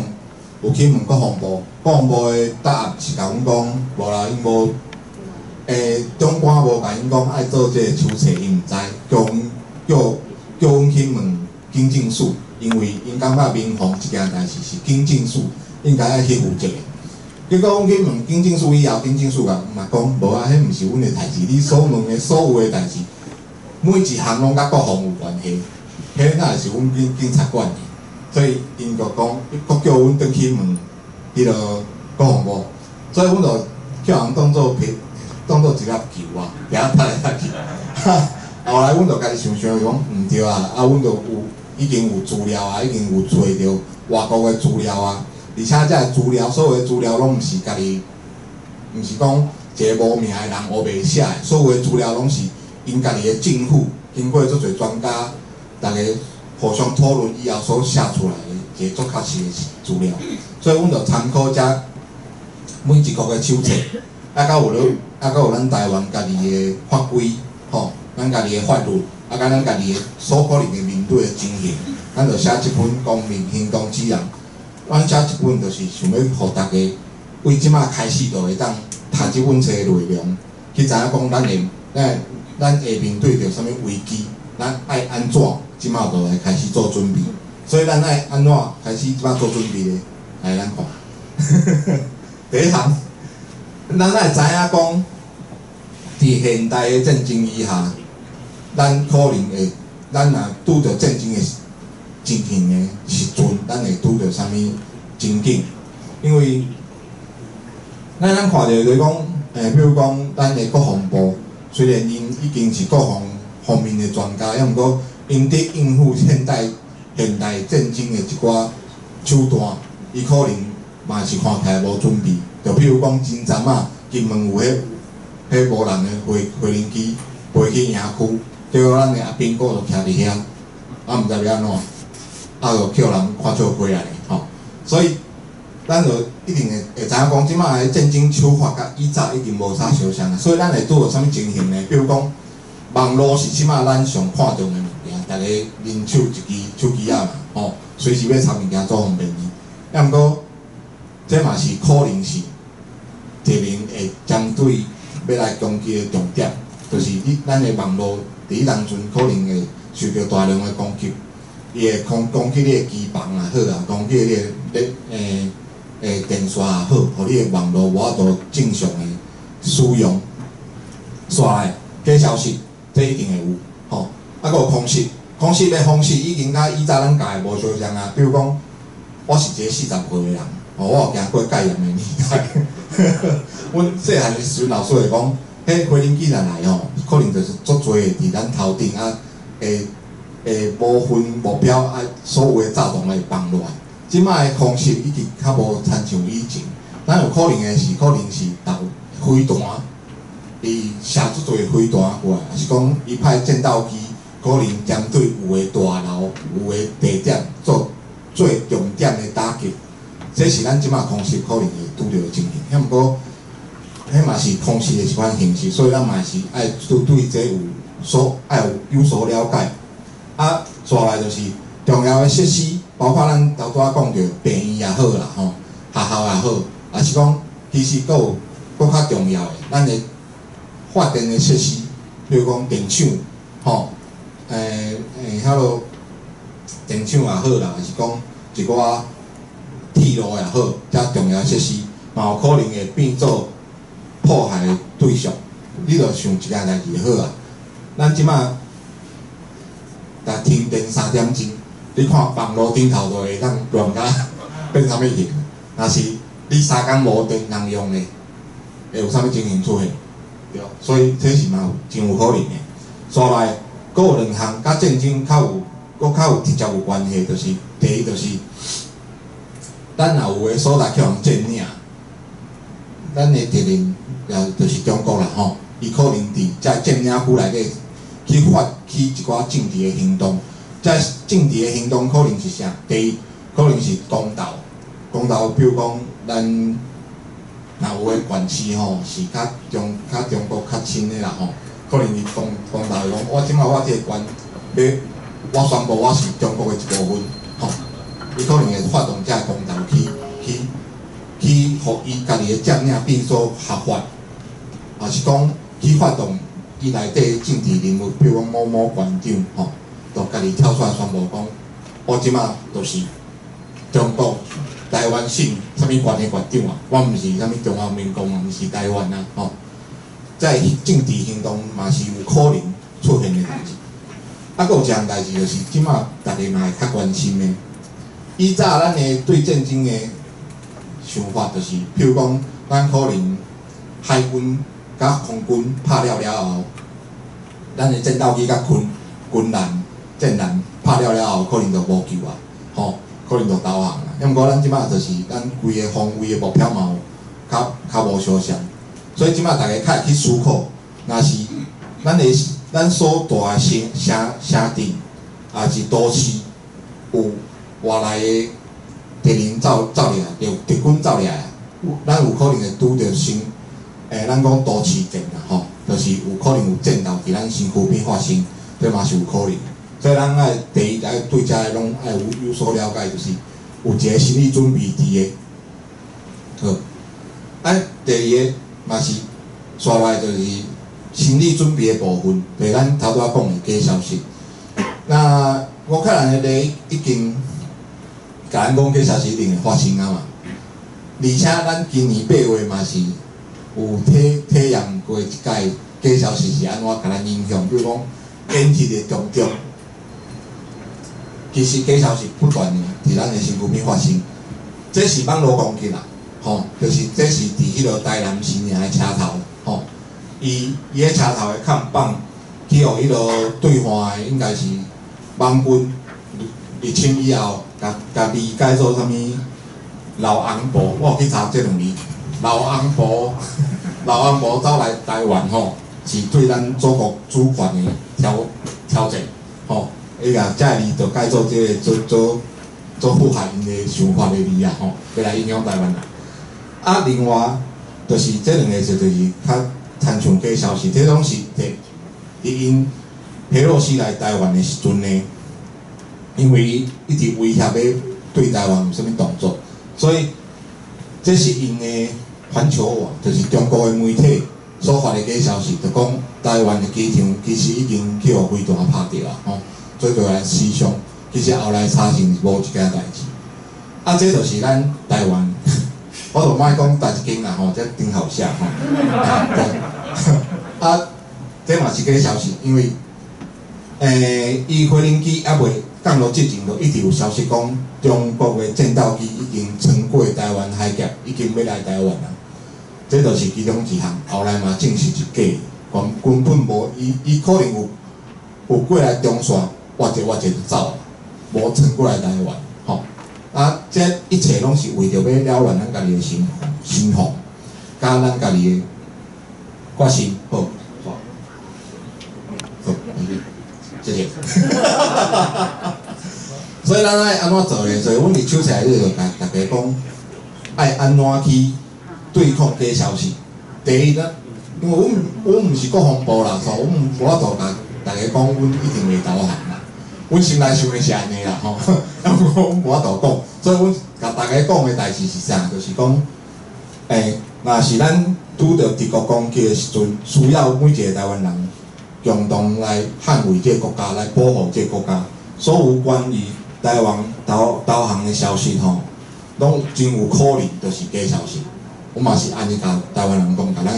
Speaker 2: 有去問國防部，國防部的答案是共阮講，無啦，𪜶無，長官無共𪜶講愛做這个手冊，𪜶毋知，叫阮叫阮去問警政署，因為𪜶感覺民防這件代誌是警政署應該愛去負責的。結果阮去問警政署以後，警政署共嘛講，無啊，彼毋是阮的代誌，你所問的所有的代誌，每一項攏佮國防有關係，彼哪會是阮警察管的？所以𪜶就講，閣叫阮轉去問彼个國防部，所以阮就叫人當做皮，當做一粒球啊，佇遐拍來拍去。後來阮就家己想想講，毋對啊，啊，阮就有已經有資料啊，已經有揣著外國的資料啊，而且這个資料，所有的資料攏毋是家己，毋是講一个無名的人烏白寫的，所有的資料攏是𪜶家己的政府經過足濟專家，逐家互相討論以後所寫出來的一个足確實的資料，所以阮就參考遮每一國的手冊，啊，閣有咧，啊，閣有咱台灣家己的法規，吼，咱家己的法律，啊，佮咱家己的所可能會面對的情形，咱就寫這本《公民行動指南》。阮寫這本就是想欲予大家為這馬開始就會當讀這本冊的內容，去知影講咱會面對著啥物危機，咱愛按怎這馬就來開始做準備。所以咱愛按怎開始這馬做準備咧？來，咱看，第一項，咱愛知影講，佇現代的戰爭以下，咱可能會，咱若拄著戰爭的情形的時陣，咱會拄著啥物情景？因為咱看著就是講，比如講，咱的國防部雖然𪜶已經是國防方面的專家，抑毋過𪜶佇應付現代戰爭的一寡手段，伊可能嘛是看起來無準備。就比如講，真昨仔金門有彼無人的飛行機飛去營區，結果咱的阿兵哥就徛佇遐，啊，毋知欲按怎，啊，就予人看笑話按呢吼。所以，咱就一定會知影講，這馬的戰爭手法佮以早已經無啥相像啊。所以，咱會拄著啥物情形呢？比如講，網路是這馬咱上看重的物件，逐个人手一支手機仔嘛，吼，隨時欲查物件足方便的。抑毋過，這嘛是可能是敵人會針對欲來攻擊的重點，就是你咱的網路佇彼當陣可能會受著大量的攻擊，伊會攻擊你的機房也好啊，攻擊你的電線也好，予你的網路無法度正常的使用。煞來假消息，這一定會有，吼。啊，閣有空襲，空襲的方式已經佮以早咱教的無相像啊。比如講，我是一个40歲的人，吼，我有經過戒嚴的年代。阮細漢的時陣，老師會講，彼飛行機若來吼，可能就是足濟會佇咱頭頂啊，會無分目標啊，所有的炸彈來放落來。這馬的空襲已經較無親像以前，咱有可能的是，可能是投飛彈，伊射足濟飛彈過來，抑是講伊派戰鬥機，可能針對有的大樓、有的地點做最重點的打擊，這是咱這馬空襲可能會拄著的情形。彼毋過，彼嘛是空襲的一款形式，所以咱嘛是愛對這有所愛有有所了解。啊，紲來就是重要的設施，包括咱頭拄仔講著病院也好啦，吼，學校也好，抑是講其實閣有閣較重要的，咱的發電的設施，比如講電廠，吼，遐落電廠也好啦，抑是講一寡鐵路也好，遮重要設施，嘛有可能會變做破壞的對象。你著想一件代誌就好啊，咱這馬若停電3點鐘，你看網路頂頭就會當亂甲變啥物形。若是你3工無電通用的，會有啥物情形出現？對，所以這是嘛有真有可能的。紲來，閣有兩項佮戰爭較有，閣較有直接有關係，就是第一就是，咱若有的所在去予人佔領，咱的敵人也就是中國啦吼，伊可能佇遮佔領區內底去發起一寡政治的行動，這政治的行動可能是啥？第一，可能是公投，公投，比如講咱若有的縣市吼是較中國較親的啦吼，可能伊公投講，我這馬我這個縣欲，我宣布我是中國的一部分，吼，伊可能會發動這个公投去，予伊家己的佔領變做合法，抑是講去發動伊內底的政治人物，比如講某某縣長吼，就家己跳出來宣布講，我這馬就是中國台灣省啥物縣的縣長啊，我毋是啥物中華民國啊，毋是台灣啊，吼，這政治行動嘛是有可能出現的代誌。啊，閣有一項代誌就是，這馬逐家嘛會較關心的。以早咱的對戰爭的想法就是，譬如講，咱可能海軍佮空軍拍了了後，咱的戰鬥機佮軍艦、戰艦拍了了後，可能就無救啊，吼，可能就投降啊。毋過咱這馬就是咱規个防衛的目標嘛有較較無相像，所以這馬逐家較會去思考，若是咱的咱所蹛的城鎮，抑是都市，有外來的敵人走入來，有敵軍走入來，咱有可能會拄著新，咱講都市戰啦，吼，就是有可能有戰鬥佇咱身軀邊發生，這嘛是有可能。所以咱愛第一愛對這个攏愛有所了解，就是有一個心理準備佇个。好，啊，第二個嘛是紲來就是心理準備的部分，就是咱頭拄仔講的假消息。那烏克蘭的例已經共咱講假消息一定會發生啊嘛，而且咱今年8月嘛是有體驗過一擺假消息是按怎共咱影響，比如講演戲的當中，其實假消息不斷的佇咱的身軀邊發生，這是網路攻擊啦，吼，就是這是佇彼个台南新營的車頭，吼，伊彼車頭的看板去予彼个對岸的應該是網軍入侵以後，共理解做啥物老紅婆，我有去查這兩字，老紅婆，老紅婆走來台灣吼，是對咱祖國主權的挑戰，吼，伊共這个字就改做這个做符合𪜶的想法的字啊，吼，欲來影響台灣人。啊，另外就是這兩个就是較親像假消息，這攏是佇𪜶佩洛西來台灣的時陣呢，因為伊一直威脅欲對台灣有啥物動作，所以這是𪜶的環球網，就是中國的媒體所發的假消息，就講台灣的機場其實已經去予飛彈拍著啊，吼，所以就來死傷。其實後來查證是無這件代誌。啊，這就是咱台灣，我就莫講佗一間啦吼，這頂頭寫吼。啊，這嘛是假消息，因為，伊飛行機猶未降落之前，就一直有消息講，中國的戰鬥機已經穿過台灣海峽，已經欲來台灣啦。這就是其中一項，後來嘛證實是假的，講根本無，伊可能有過來中線，倚一倚一就走啊，無穿過來台灣，吼。啊，這一切攏是為著欲擾亂咱家己的心防，佮咱家己的決心，好，好，謝謝。所以咱愛按怎做咧？所以阮佇手冊內底就共大家講，愛按怎去對抗假消息。第一，咱因為阮毋是國防部啦，所以阮無法度共大家講，阮一定會投降啦。阮心內想的是按呢啦，吼，啊，毋過阮無法度講，所以阮共大家講的代誌是啥？就是講，若是咱拄著敵國攻擊的時陣，需要每一個台灣人共同來捍衛這個國家，來保護這個國家。所有關於台灣投降的消息吼，攏真有可能就是假消息。我嘛是按呢共台灣人講，共咱的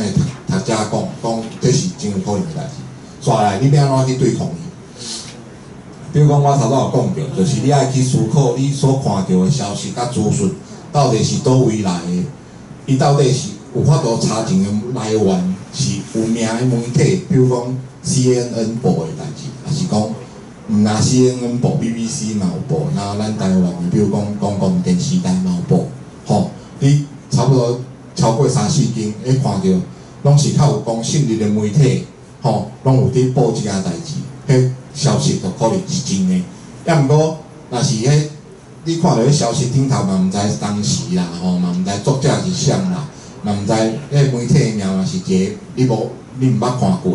Speaker 2: 讀者講，講這是真有可能的代誌。煞來，你欲按怎去對抗伊？比如講，我頭拄有講著，就是你愛去思考你所看著的消息佮資訊，到底是佗位來的？伊到底是有法度查證的來源是有名的媒體，比如講 CNN 報的代誌，抑是講毋若 CNN 報，BBC 嘛有報，那咱台灣的，比如講公共電視台嘛有報，吼，你差不多超過三四間，會看著攏是較有公信力的媒體，吼，攏有佇報這件代誌，彼消息就可能是真的。抑毋過，若是彼你看著彼消息頂頭嘛，毋知當時啦，吼，嘛毋知作者是啥啦，嘛毋知彼媒體的名嘛是一個你毋捌看過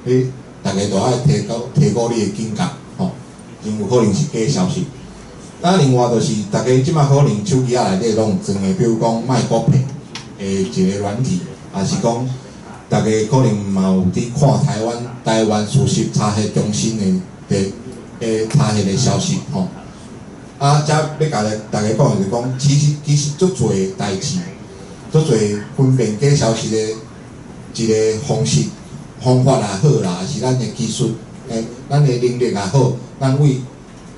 Speaker 2: 的，你逐家都愛提高你的警覺，吼，真有可能是假消息。啊，另外就是，逐家這擺可能手機仔內底攏有裝的，比如講賣國騙的一個軟體，抑是講逐家可能嘛有佇看台灣事實查核中心的查核的消息，吼。啊，遮欲共逐家講的就是講，其實足濟代誌，足濟分辨假消息的一個方式方法也好啦，抑是咱的技術，咱的能力也好，咱為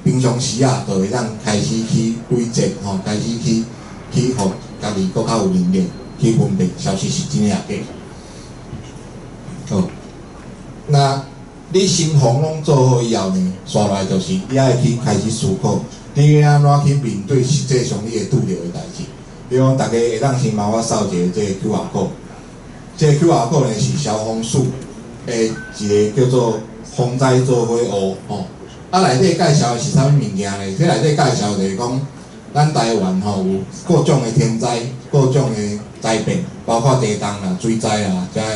Speaker 2: 平常時啊，就會當開始去累積吼，開始去予家己閣較有能力去分辨消息是真抑假。好，那你心防攏做好以後呢，煞來就是你愛去開始思考，你欲按怎去面對實際上你會拄著的代誌。比如講，逐家會當先幫我掃一個這個 QR code，這個 QR code 呢是消防署的一個叫做防災做伙學吼。啊，內底介紹的是啥物物件呢？這內底介紹就是講，咱台灣吼有各種的天災、各種的災變，包括地動啦、水災啦，遮個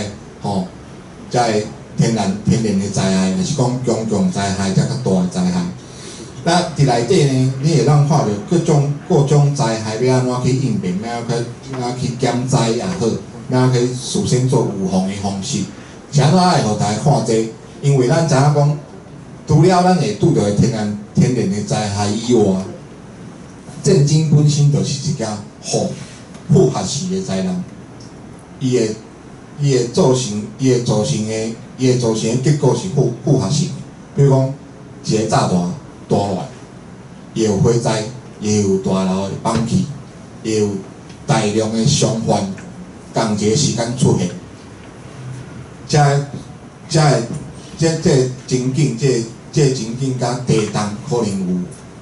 Speaker 2: 吼，遮個天然的災害，抑是講公共災害，遮較大的災害。那佇內底呢，你會當看著各種災害欲按怎去應變，欲按怎去減災也好，欲按怎去事先做預防的方式。是按怎愛予大家看這個？因為咱知影講，除了咱會拄著的天然的災害以外，戰爭本身就是一件複合式的災難。伊會造成的結果是複合性的。比如講，一個炸彈彈落來，伊會有火災，伊會有大樓的崩去，伊會有大量的傷患，仝一個時間出現。這情景，這情景佮地動可能有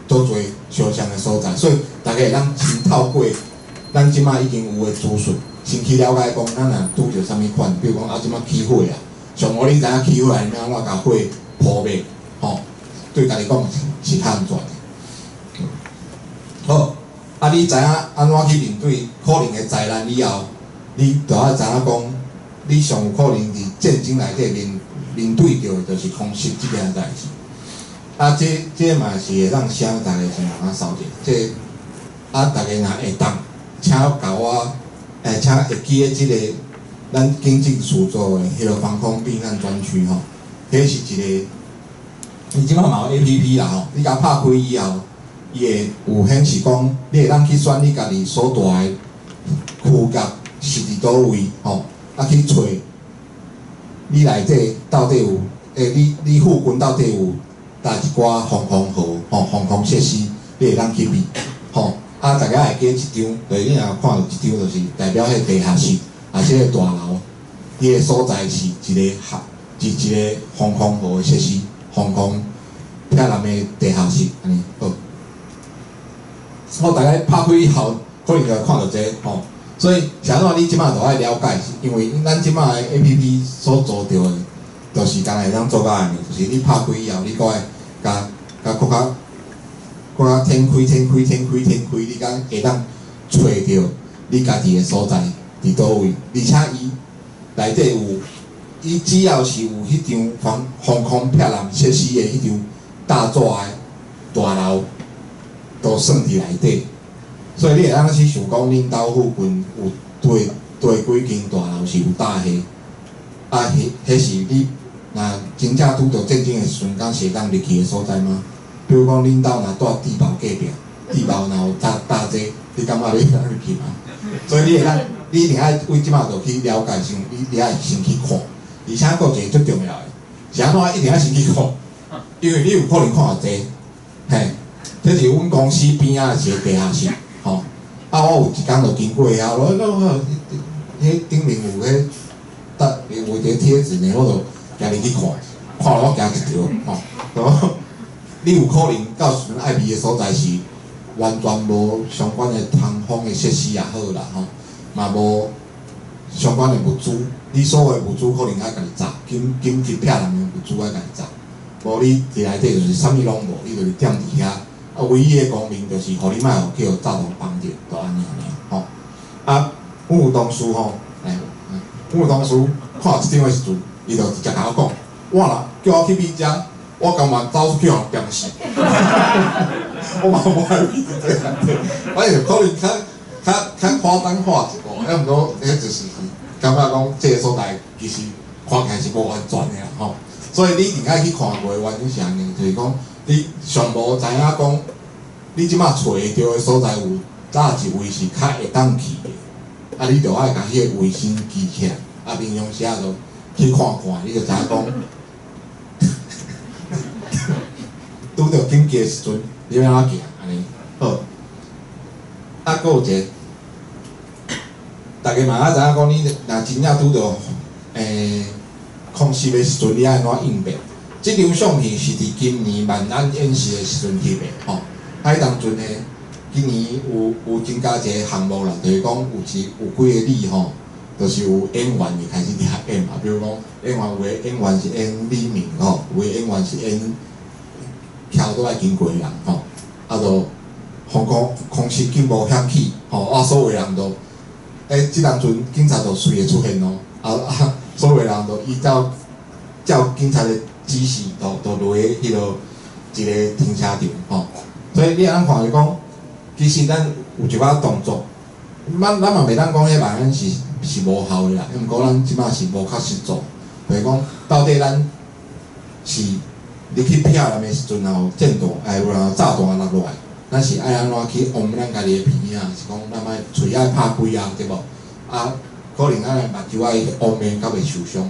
Speaker 2: 足濟相像的所在，所以大家會當先透過咱這擺已經有的資訊，先去了解講，咱若拄著啥物款，比如講啊，這擺起火啊，上好你知影起火啊，你按怎共火撲滅，吼，對家己講是較安全的。好，啊，你知影按怎去面對可能的災難以後，你就愛知影講，你上有可能佇戰爭內底面對著的就是空襲這件代誌。啊，這嘛是會當請大家先通掃者，這啊，逐家若會當，請共我，請會記得這個咱警政署做的彼個防空避難專區吼，彼是一個，伊這擺嘛有 APP 啦吼，你共拍開以後，伊會有顯示講，你會當去選你家己所蹛的區角是佇佗位吼，啊去揣你內底到底有，你附近到底有佗一寡防空壕吼、防空設施，你會當去避吼。啊，逐家會記一張，就是你若看著一張，就是代表彼個地下室，抑是彼個大樓，伊个所在是一個合，是一個防空壕的設施，防空避難的地下室，按呢好。好，逐家拍開以後，可能就會看著這個吼。所以是按怎你這馬就愛了解，因為咱這馬的 APP 所做著的，就是敢若會當做到按呢，就是你拍開以後，你閣愛共共閣較閣較展開、展開、展開、展開，你敢會當揣著你家己的所在佇佗位，而且伊內底有，伊只要是有彼張防防空避難設施的彼張大紙的大樓，都算佇內底。所以你會當去想講，恁兜附近有佗幾間大樓是有炸的，啊，彼彼是你若真正拄著戰爭的時陣，敢是會當入去的所在嗎？比如講，恁兜若蹛智寶隔壁，智寶若有炸炸這，你感覺你會當入去嗎？所以你會當，你一定愛為這馬就去了解先，你愛先去看，而且閣有一個足重要的，是按怎一定愛先去看，因為你有可能看偌濟，嘿，這是阮公司邊仔的一個地下室，吼，啊，我有一工就經過遐，我講，彼頂面有彼搭有一個貼紙呢，我就行入去看，看了我驚一跳，吼，你有可能到時陣愛避的所在是完全無相關的通風的設施也好啦，吼，嘛無相關的物資，你所有的物資可能愛家己紮，緊緊急避難的物資愛家己紮，無你佇內底就是啥物攏無，你就是踮佇遐，啊，唯一的功能就是予你莫予叫炸彈崩著，就按呢爾吼。啊，阮有同事吼，來，阮有同事看這張的時陣，伊就直接共我講，我若叫我去美遮，我甘願走出去予人電死。我嘛無愛去這個，反正可能較較較誇張化一寡，啊，毋過彼就是感覺講這个所在其實看起來是無安全的啦吼。所以你一定愛去看過的原因是按呢，就是講你上無知影講，你這馬揣會著的所在有佗一位是較會當去的，啊，你著愛共彼个位先記起來，啊，平常時仔就去看看，你就知影講，拄著緊急的時陣，你欲按怎行按呢？好，啊，閣有一个，逐家嘛愛知影講，你若真正拄著空襲的時陣，你愛按怎應變？這張相片是佇今年萬安演習的時陣翕的吼。啊，彼當陣呢，今年有增加一个項目啦，就是講有一有幾个里吼，就是有演員會開始佇遐演嘛。比如講，演員有的演員是演李明吼，有的演員是演橋拄仔經過的人吼。啊，就防空空襲警報響起吼，啊，所有人都，這當陣警察就隨會出現咯，啊啊，所有人都依照照警察的指示，都都落去彼落一个停車場吼。所以你會當看就講，其實咱有一寡動作，咱咱嘛袂當講彼萬安是是無效的啦，毋過咱這馬是無確實做，就是講到底咱是入去避難的時陣，若有戰彈，哎，有人炸彈落落來，咱是愛按怎去翕咱家己的鼻仔，是講咱愛喙愛拍開啊，對無？啊，可能咱的目睭愛翕面較袂受傷，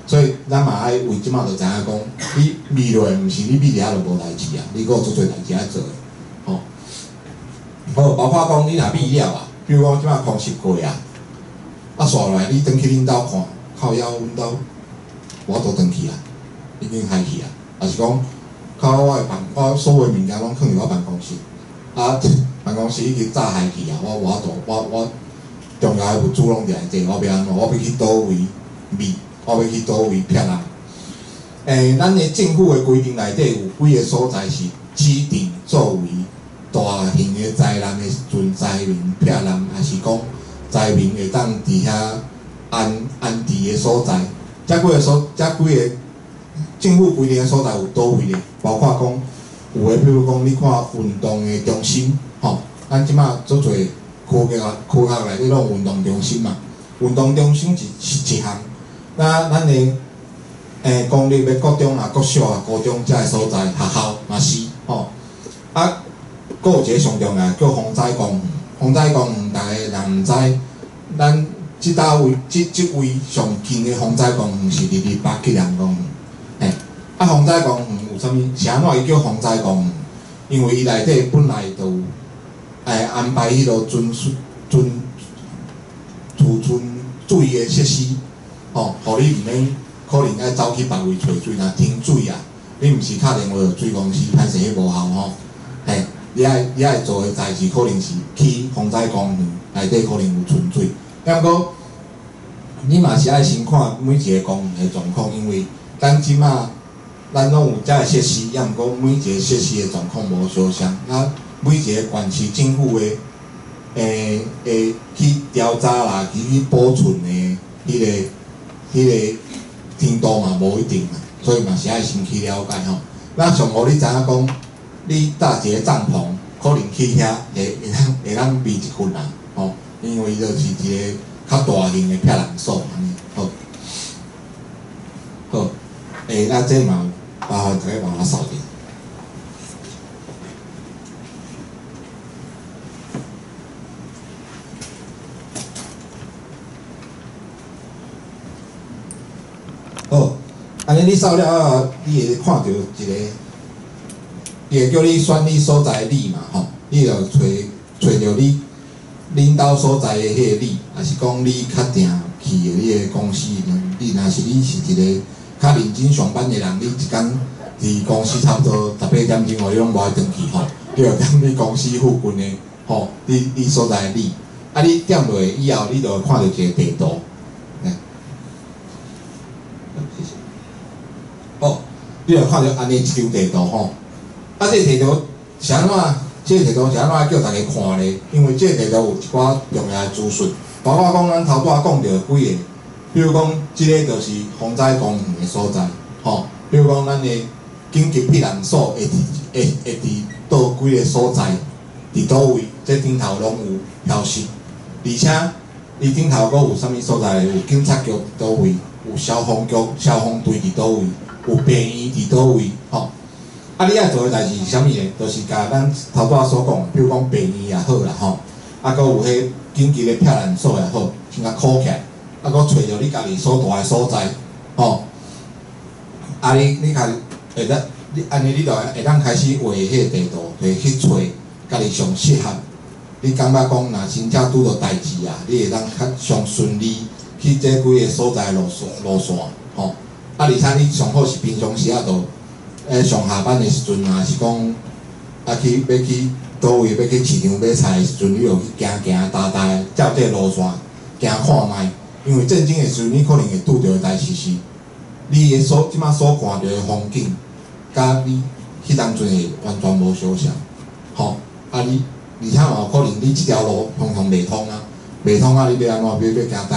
Speaker 2: 所以咱嘛愛為這馬就知影講，你避落來毋是你避佇遐就無代誌啊，你閣有足濟代誌愛做的，吼。好，包括講你若避了啊，比如講這馬空襲過啊，啊，煞落來你轉去恁兜看，靠腰阮兜無法度轉去啊，已經害去啊。抑是講，靠我的辦，我所有物件攏囥佇我辦公室，啊，辦公室已經炸害去啊，我無法度，我我重要的物資攏佇內底，我欲按怎？我欲去佗位避，我欲去佗位避難。咱的政府的規定內底有幾个所在是指定作為大型的災難的時陣，災民避難，抑是講災民會當佇遐安安置的所在。這幾个所，這幾个政府規定的所在有佗位咧？包括講有的，比如講你看運動的中心，吼，咱這馬足濟科學科學內底攏有運動中心嘛。運動中心是是一項，那咱的公立的國中啊、國小啊、高中這个所在，學校嘛是吼。啊，閣有一个上重要叫防災公園。防災公園，逐家若毋知，咱這搭位這這位上近的防災公園是佇二八紀念公園。嘿，啊，防災公園有啥物？是按怎伊叫防災公園？因為伊內底本來就有安排彼落存存儲存水的設施，吼，予你毋免可能愛走去別位揣水，若停水啊，你毋是敲電話予水公司，歹勢彼無效吼。嘿，你愛你愛做的代誌，可能是去防災公園。內底可能有存水。抑毋過，你嘛是愛先看每一個公園的狀況，因為咱這馬咱攏有遮个設施，抑毋過每一個設施的狀況無相像，啊，每一個縣市政府的會去調查啦，去保存的彼個程度嘛無一定嘛，所以嘛是愛先去了解吼。咱上予你知影講，你搭一個帳篷，可能去遐會當避一困啦，吼，因為伊就是一個較大型的避難所按呢，好，好，啊，這嘛麻煩大家幫我掃著。好，按呢你掃了後，你會看著一個，伊會叫你選你所在的里嘛，吼，你就揣著你恁兜所在的彼個里，抑是講你較定去的你的公司，你若是你是一個較認真上班的人，你一工佇公司差不多18點鐘哦，你攏無愛轉去吼，你就踮你公司附近的吼，你所在的里，啊，你點落以後，你就會看著一個地圖。哦，你就看著按呢一張地圖吼，啊，這個地圖是按怎？這個地圖是按怎叫大家看咧？因為這個地圖有一寡重要的資訊，包括講咱頭拄仔講著幾个，比如講，這个就是防災公園的所在，吼，比如講咱的緊急避難所會佇佗幾个所在，佇佗位，這頂頭攏有標示，而且伊頂頭閣有啥物所在？有警察局佇佗位，有消防局、消防隊佇佗位。有病院佇佗位，吼！啊，你愛做的代誌是啥物呢？就是共咱頭拄仔所講，比如講病院也好啦，吼，啊，閣有彼緊急的避難所也好，先共箍起來，啊，閣揣著你家己所蹛的所在，吼！啊，你家會當，你按呢，你就會當開始畫彼個地圖，就去揣家己上適合。你感覺講，若真正拄著代誌啊，你會當較上順利去這幾个所在路線，吼。啊，而且你上好是平常時啊，就上下班的時陣啊，是講啊去欲去佗位，欲去市場買菜的時陣，你就去行行踏踏，照這个路線行看覓。因為戰爭的時陣，你可能會拄著的代誌是，你的所這馬所看著的風景，佮你彼當陣會完全無相像，吼。啊，你而且嘛有可能你這條路通通袂通啊，袂通啊，你欲按怎？欲行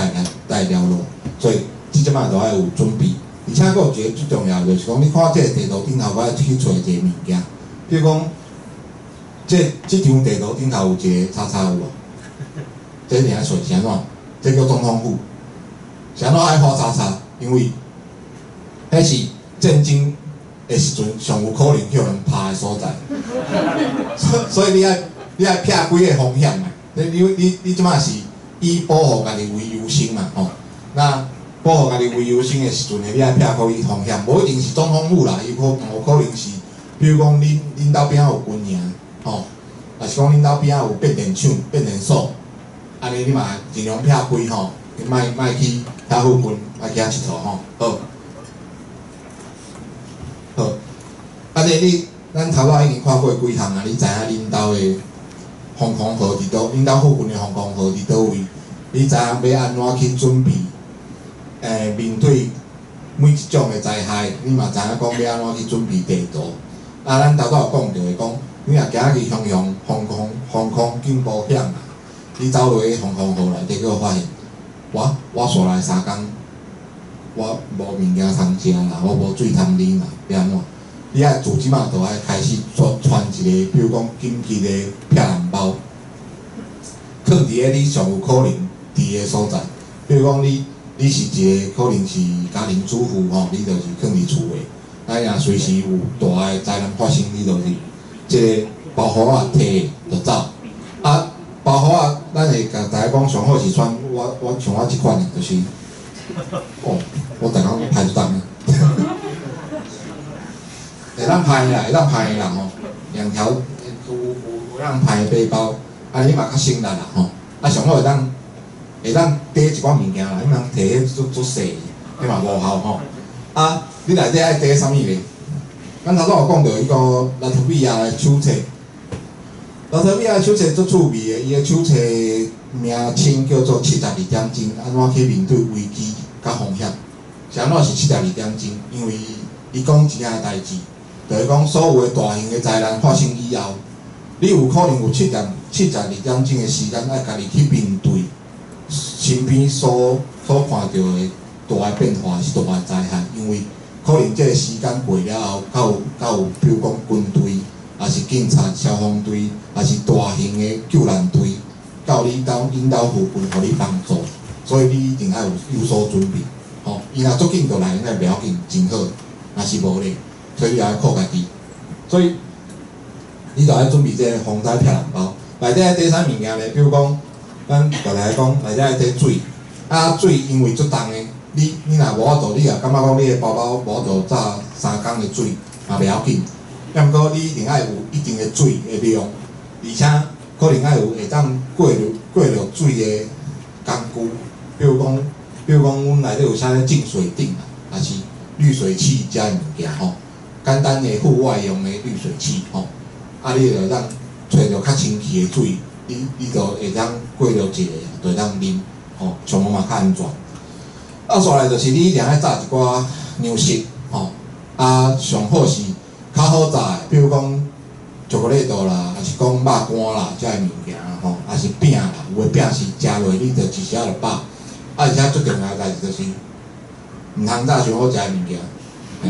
Speaker 2: 佗一條路，所以這這馬就愛有準備。而且閣有一個最重要，就是講，你看這个地圖頂頭，閣愛去揣一个物件，比如講，這張地圖頂頭有一个叉叉有無？這一定愛揣是按怎？這叫總統府。是按怎愛畫叉叉？因為彼是戰爭的時陣上有可能予人拍的所在。所以你愛避幾个風險嘛？你這馬是以保護家己為優先嘛？吼，那。保護家己為優先的時陣，你愛避過去風險，無一定是總統府啦，伊可有可能是，比如講恁兜邊仔有軍營，吼，抑是講恁兜邊仔有變電廠、變電所，按呢你嘛盡量避開吼，你莫去遐附近，莫去遐𨑨迌吼，好，好，按呢你咱頭仔已經看過幾項啊，你知影恁兜的防空壕佇佗，恁兜附近的防空壕佇佗位，你知影欲按怎去準備？面對每一種的災害，你嘛知影講欲按怎去準備地圖。啊，咱頭拄有講著的講，你若今仔日雄雄防空警報響啊，你走落去防空壕內底，閣發現，我紲來3工，我無物件通食啦，我無水通啉啦，欲按怎？你愛自這馬就愛開始穿一個，比如講緊急的避難包，囥佇咧你上有可能佇的所在，比如講你。你是一個可能是家庭主婦吼，你就是囥佇厝的，啊，若隨時有大的災難發生，你就是這个包袱仔提就走。啊，包袱仔，咱會共大家講，上好是穿我像我這款的，就是，哦，我逐工排足重的，會當排啦，會當排啦吼，兩條有當排的背包，啊，你嘛較省力啦吼，啊，上好會當。會當提一寡物件啦，你毋通提彼足細，彼嘛無效吼。啊，你內底愛提啥物咧？咱頭拄有講著彼個拉脫維亞的手冊，拉脫維亞手冊足趣味的，伊的手冊名稱叫做《七十二點鐘按怎去面對危機佮風險》。是按怎是七十二點鐘？因為伊講一件代誌，就是講所有的大型的災難發生以後，你有可能有72點鐘的時間，愛家己去面對身邊所看著的大的變化，是大的災害。因為可能這个時間過了後，較有，比如講軍隊，抑是警察、消防隊，抑是大型的救難隊，到你兜𪜶兜附近，予你幫助。所以你一定愛有所準備，吼。伊若足緊就來，那袂要緊，真好。若是無咧，所以你愛靠家己。所以你就愛準備這个防災避難包，內底愛帶啥物件咧？比如講，咱常來講，內底愛帶水，啊水因為足重的，你若無法度，你若感覺講你的包包無法度載3工的水，嘛袂要緊。抑毋過你一定愛有一定的水的量，而且可能愛有會當過濾水的工具，比如講，阮內底有啥物淨水錨啊，抑是濾水器遮的物件吼，簡單的戶外用的濾水器吼，啊，你就會當揣著較清氣的水，你就會當過濾一下，就會當啉，吼，上無嘛較安全。啊，煞來就是你一定愛紮一寡糧食，吼，啊，上好是較好紮的，比如講巧克力豆啦，抑是講肉乾啦，遮的物件吼，抑是餅啦，有的餅是食落你就一時仔就飽。啊，而且最重要的代誌就是，毋通紮傷好食的物件，嘿，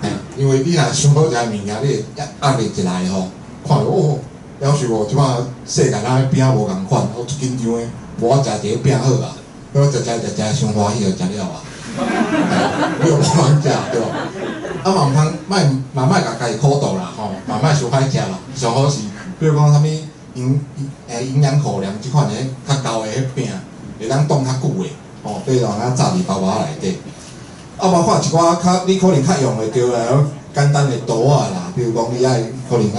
Speaker 2: 嘿，因為你若傷好食的物件，你會壓力一來吼，看著哦，夭壽哦，這擺世界若餅無仝款，我足緊張的，無我食一個餅好啊，我食食食食傷歡喜就食了啊，你又無通食對無？啊嘛毋通，莫嘛莫共家己苦鬥啦吼，嘛莫傷歹食啦，上好是，比如講啥物營養口糧這款的較厚的彼餅，會當擋較久的，吼，比如講紮佇包包內底。啊，包括一寡較你可能較用會著的簡單的刀仔啦，比如講你愛可能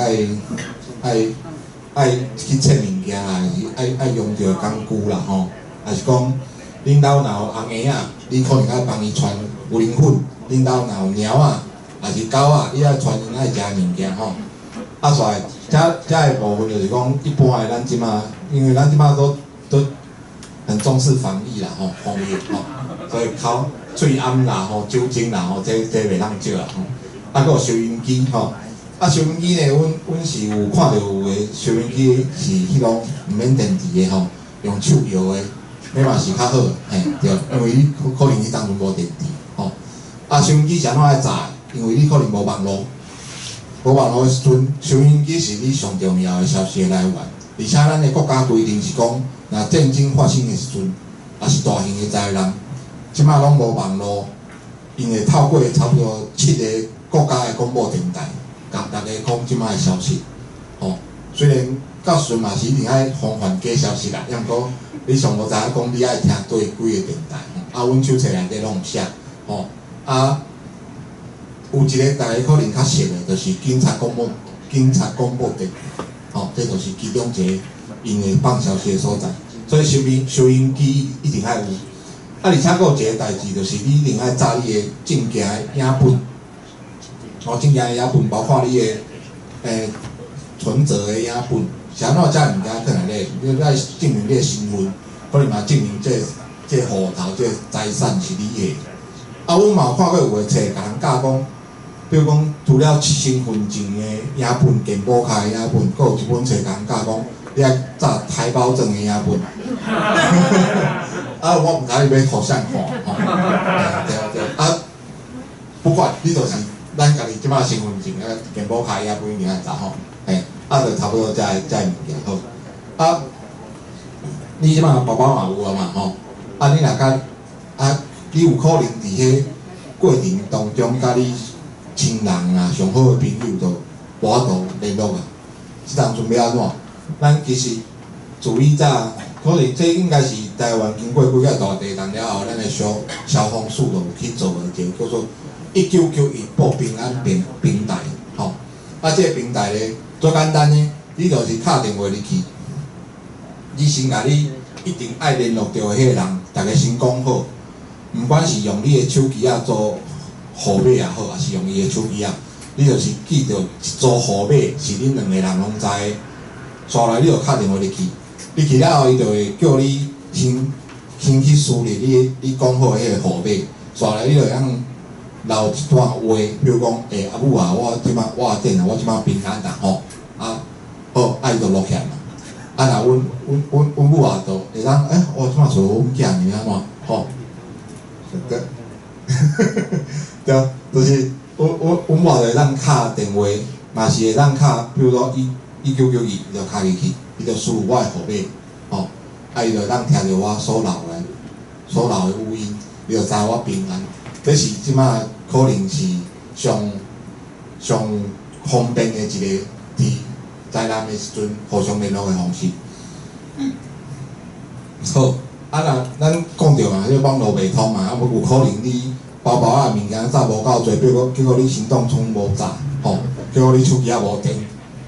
Speaker 2: 愛去切物件啦，是愛用著工具啦吼，抑是講恁兜若有紅嬰仔，你可能愛幫伊傳牛奶粉；恁兜若有貓仔，抑是狗仔，你愛傳𪜶愛食的物件吼。啊，煞來遮的部分就是講，一般的咱這馬，因為咱這馬都很重視防疫啦吼，防疫吼，所以口喙罨啦吼，酒精啦吼，這袂當少啦吼。啊，閣有收音機吼，啊，收音機呢，阮是有看著有的收音機是彼種毋免電池的吼，用手搖的，彼嘛是較好，嘿，對，因為你可能彼當陣無電池吼。啊，收音機是按怎來載？因為你可能無網路，無網路的時陣，收音機是你上重要的消息的來源。而且咱的國家規定是講，若戰爭發生的時陣，抑是大型的災難，這馬攏無網路，𪜶會透過差不多七个國家的廣播電台，共大家講這馬的消息。吼，雖然到時陣嘛是一定愛防範假消息啦，抑毋過你上無知影講你愛聽佗幾个電台，啊，阮手冊內底攏有寫，吼，啊，有一个大家可能較熟的，就是警察廣播電，吼，這就是其中一个𪜶會放消息的所在。所以收音機一定愛有。啊，而且閣有一个代誌，就是你一定愛紮你的證件的影本，哦，證件的影本包括你的存摺的影本，是按怎遮物件囥內底？你愛證明你的身份，可能嘛證明這戶頭、這財產是你的。啊，阮嘛有看過有的冊共人教講，比如講除了身份證的影本、健保卡的影本，閣有一本冊共人教講，你愛紮台胞證的影本。啊，我毋知你欲予啥看吼。對對，啊，不管你就是咱家己這擺身份證啊、健保卡影本一定愛紮吼，嘿，啊，就差不多遮的物件好。啊，你這擺包包嘛有啊嘛吼，啊，你若共啊，你有可能佇彼過程當中，佮你親人啊、上好的朋友都無法度聯絡啊。這當陣欲按怎？咱其實自以早，可能這應該是台灣經過幾個大地震了後，咱的消防署就有去做的一个叫做1991報平安平台，吼。啊，這个平台咧，足簡單的，你就是敲電話入去，你先共你一定愛聯絡著的彼個人，逐家先講好，毋管是用你的手機仔做號碼也好，抑是用伊的手機仔，你就是記著一組號碼是恁兩个人攏知的。紲來你就敲電話入去，入去了後，伊就會叫你先去輸入你講好的彼個號碼，紲來你就會當留一段話，比如講，欸，阿母啊，我這擺我阿展啊，我這擺平安啦吼，啊，好，啊伊就錄起來嘛。啊，若阮母啊，就會當，欸，我這擺找阮囝是按怎吼？對，對，就是阮母就會當敲電話，嘛是會當敲，比如說1992，伊就敲入去，伊就輸入我的號碼，吼，啊，伊就會當聽著我所留的語音，伊就知我平安。這是這擺可能是上上方便的一個佇災難的時陣互相聯絡的方式。好，啊若咱講著嘛，這個網路袂通嘛，啊無有可能你包包仔物件紮無夠濟，比如講結果你行動充無紮，吼，結果你手機也無電，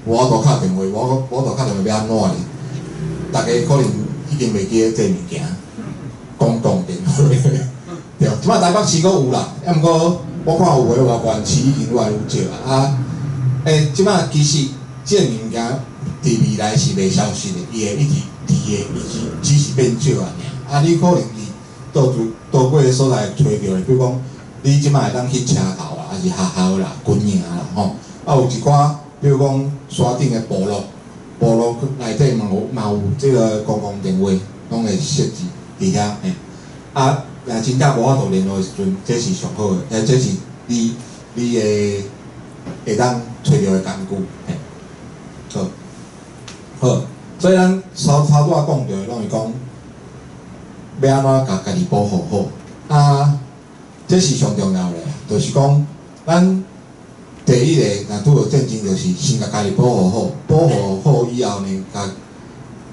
Speaker 2: 無法度敲電話，無法度敲電話欲按怎咧？逐家可能已經袂記得這物件，公共電話，對，這擺台北市閣有啦，啊毋過我看有的外縣市已經愈來愈少啊。啊，欸，這擺其實這個物件佇未來是袂消失的，伊會一直佇的，伊只是變少啊爾。啊，你可能佇佗處佗幾个所在會揣著的，比如講，你這擺會當去車頭啦，抑是學校啦、軍營啦，吼，啊有一寡，比如講山頂的部落，部落內底嘛有這個公共電話，攏會設置佇遐嘿。啊，若真正無法度聯絡的時陣，這是上好的，欸，這是你會當揣著的工具，嘿。好，好，所以咱頭拄仔講著的，攏是講欲按怎共家己保護好。啊，這是上重要的，就是講咱第一个若拄著戰爭，就是先共家己保護好，保護好以後呢，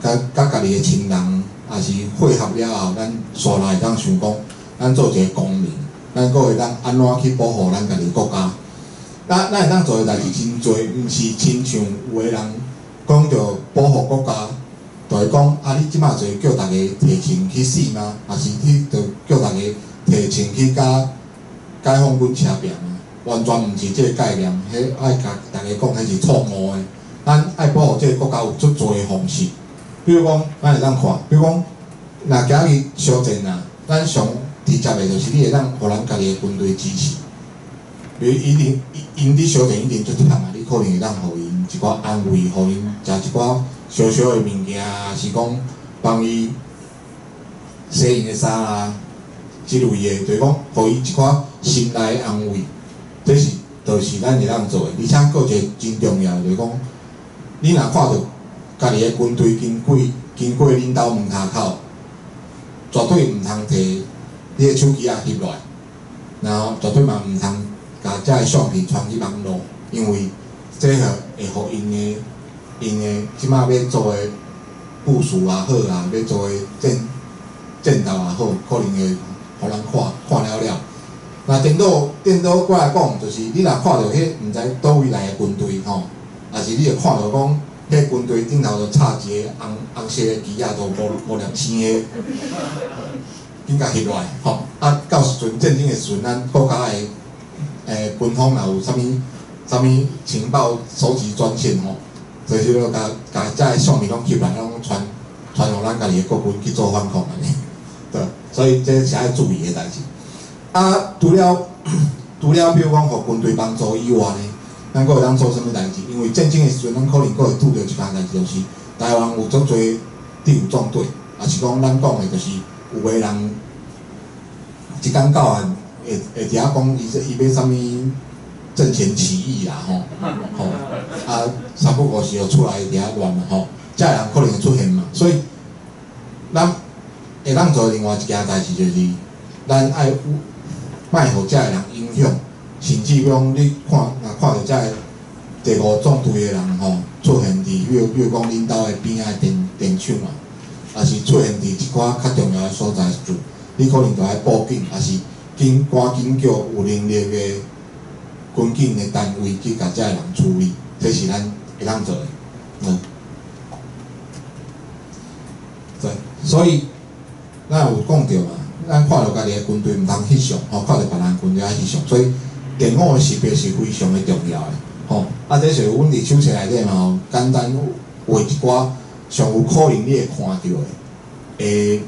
Speaker 2: 共家己的親人，抑是會合了後，咱紲來會當想講，咱做一個公民，咱閣會當按怎去保護咱家己國家？咱會當做的代誌真濟，毋是親像有的人講著保護國家，就會講啊，你這擺就叫逐家提槍去死嗎？抑是去就叫逐家提槍去共解放軍車拼嗎？完全毋是這個概念，彼愛共逐家講，彼是錯誤的。咱愛保護這個國家有足濟的方式，比如講，咱會當看，比如講，若今日相戰啊，咱上直接的就是你會當予人家己的軍隊支持。比如一定，𪜶佇相戰一定足忝啊，你可能會當予𪜶一寡安慰，予𪜶食一寡小小的物件，是講幫伊洗𪜶的衫啊，這類的，就是講予伊一寡心內的安慰，這是就是咱會當做的。而且閣有一個真重要的，就是講，你若看著家己的軍隊經過恁兜門跤口，絕對毋通提你的手機仔翕落來，然後絕對嘛毋通共這个相片傳去網路，因為這個會予𪜶的這擺欲做的部署也好啊，欲做的戰鬥也好，可能會予人看看了了。那顛倒過來講，就是你若看著彼毋知佗位來的軍隊吼，抑是你會看著講，彼軍隊頂頭就插一個紅紅色的旗仔，都五五粒星的，緊共翕落來吼。啊，到時陣戰爭的時陣，咱國家的軍方若有啥物啥物情報收集專線吼，隨時都共共這个相片攏翕來，攏傳傳予咱家己的國軍去做反抗按呢。對，所以這是愛注意的代誌。啊，除了比如講予軍隊幫助以外呢，咱閣會當做啥物代誌？因為戰爭的時陣，咱可能閣會拄著一項代誌，就是台灣有足濟特務縱隊，抑是講咱講的，就是有的人一工到晚會佇遐講伊欲啥物陣前起義啦吼，吼啊三不五時就出來佇遐亂嘛吼，這个人可能會出現嘛，所以咱會當做另外一件代誌，就是咱愛莫予這个人影響，甚至講你看若看著這个第五縱隊的人吼出現佇，比如講恁兜的邊仔的電廠啊，抑是出現佇一寡較重要的所在時陣，你可能就愛報警，抑是緊趕緊叫有能力的軍警的單位去共這个人處理，這是咱會當做的。對，所以咱有講著嘛，咱看著家己的軍隊毋通翕相，吼，看著別人軍隊愛翕相，所以電我的識別是非常的重要的，吼。啊，這是阮佇手冊內底嘛，簡單畫一寡上有可能你會看著的，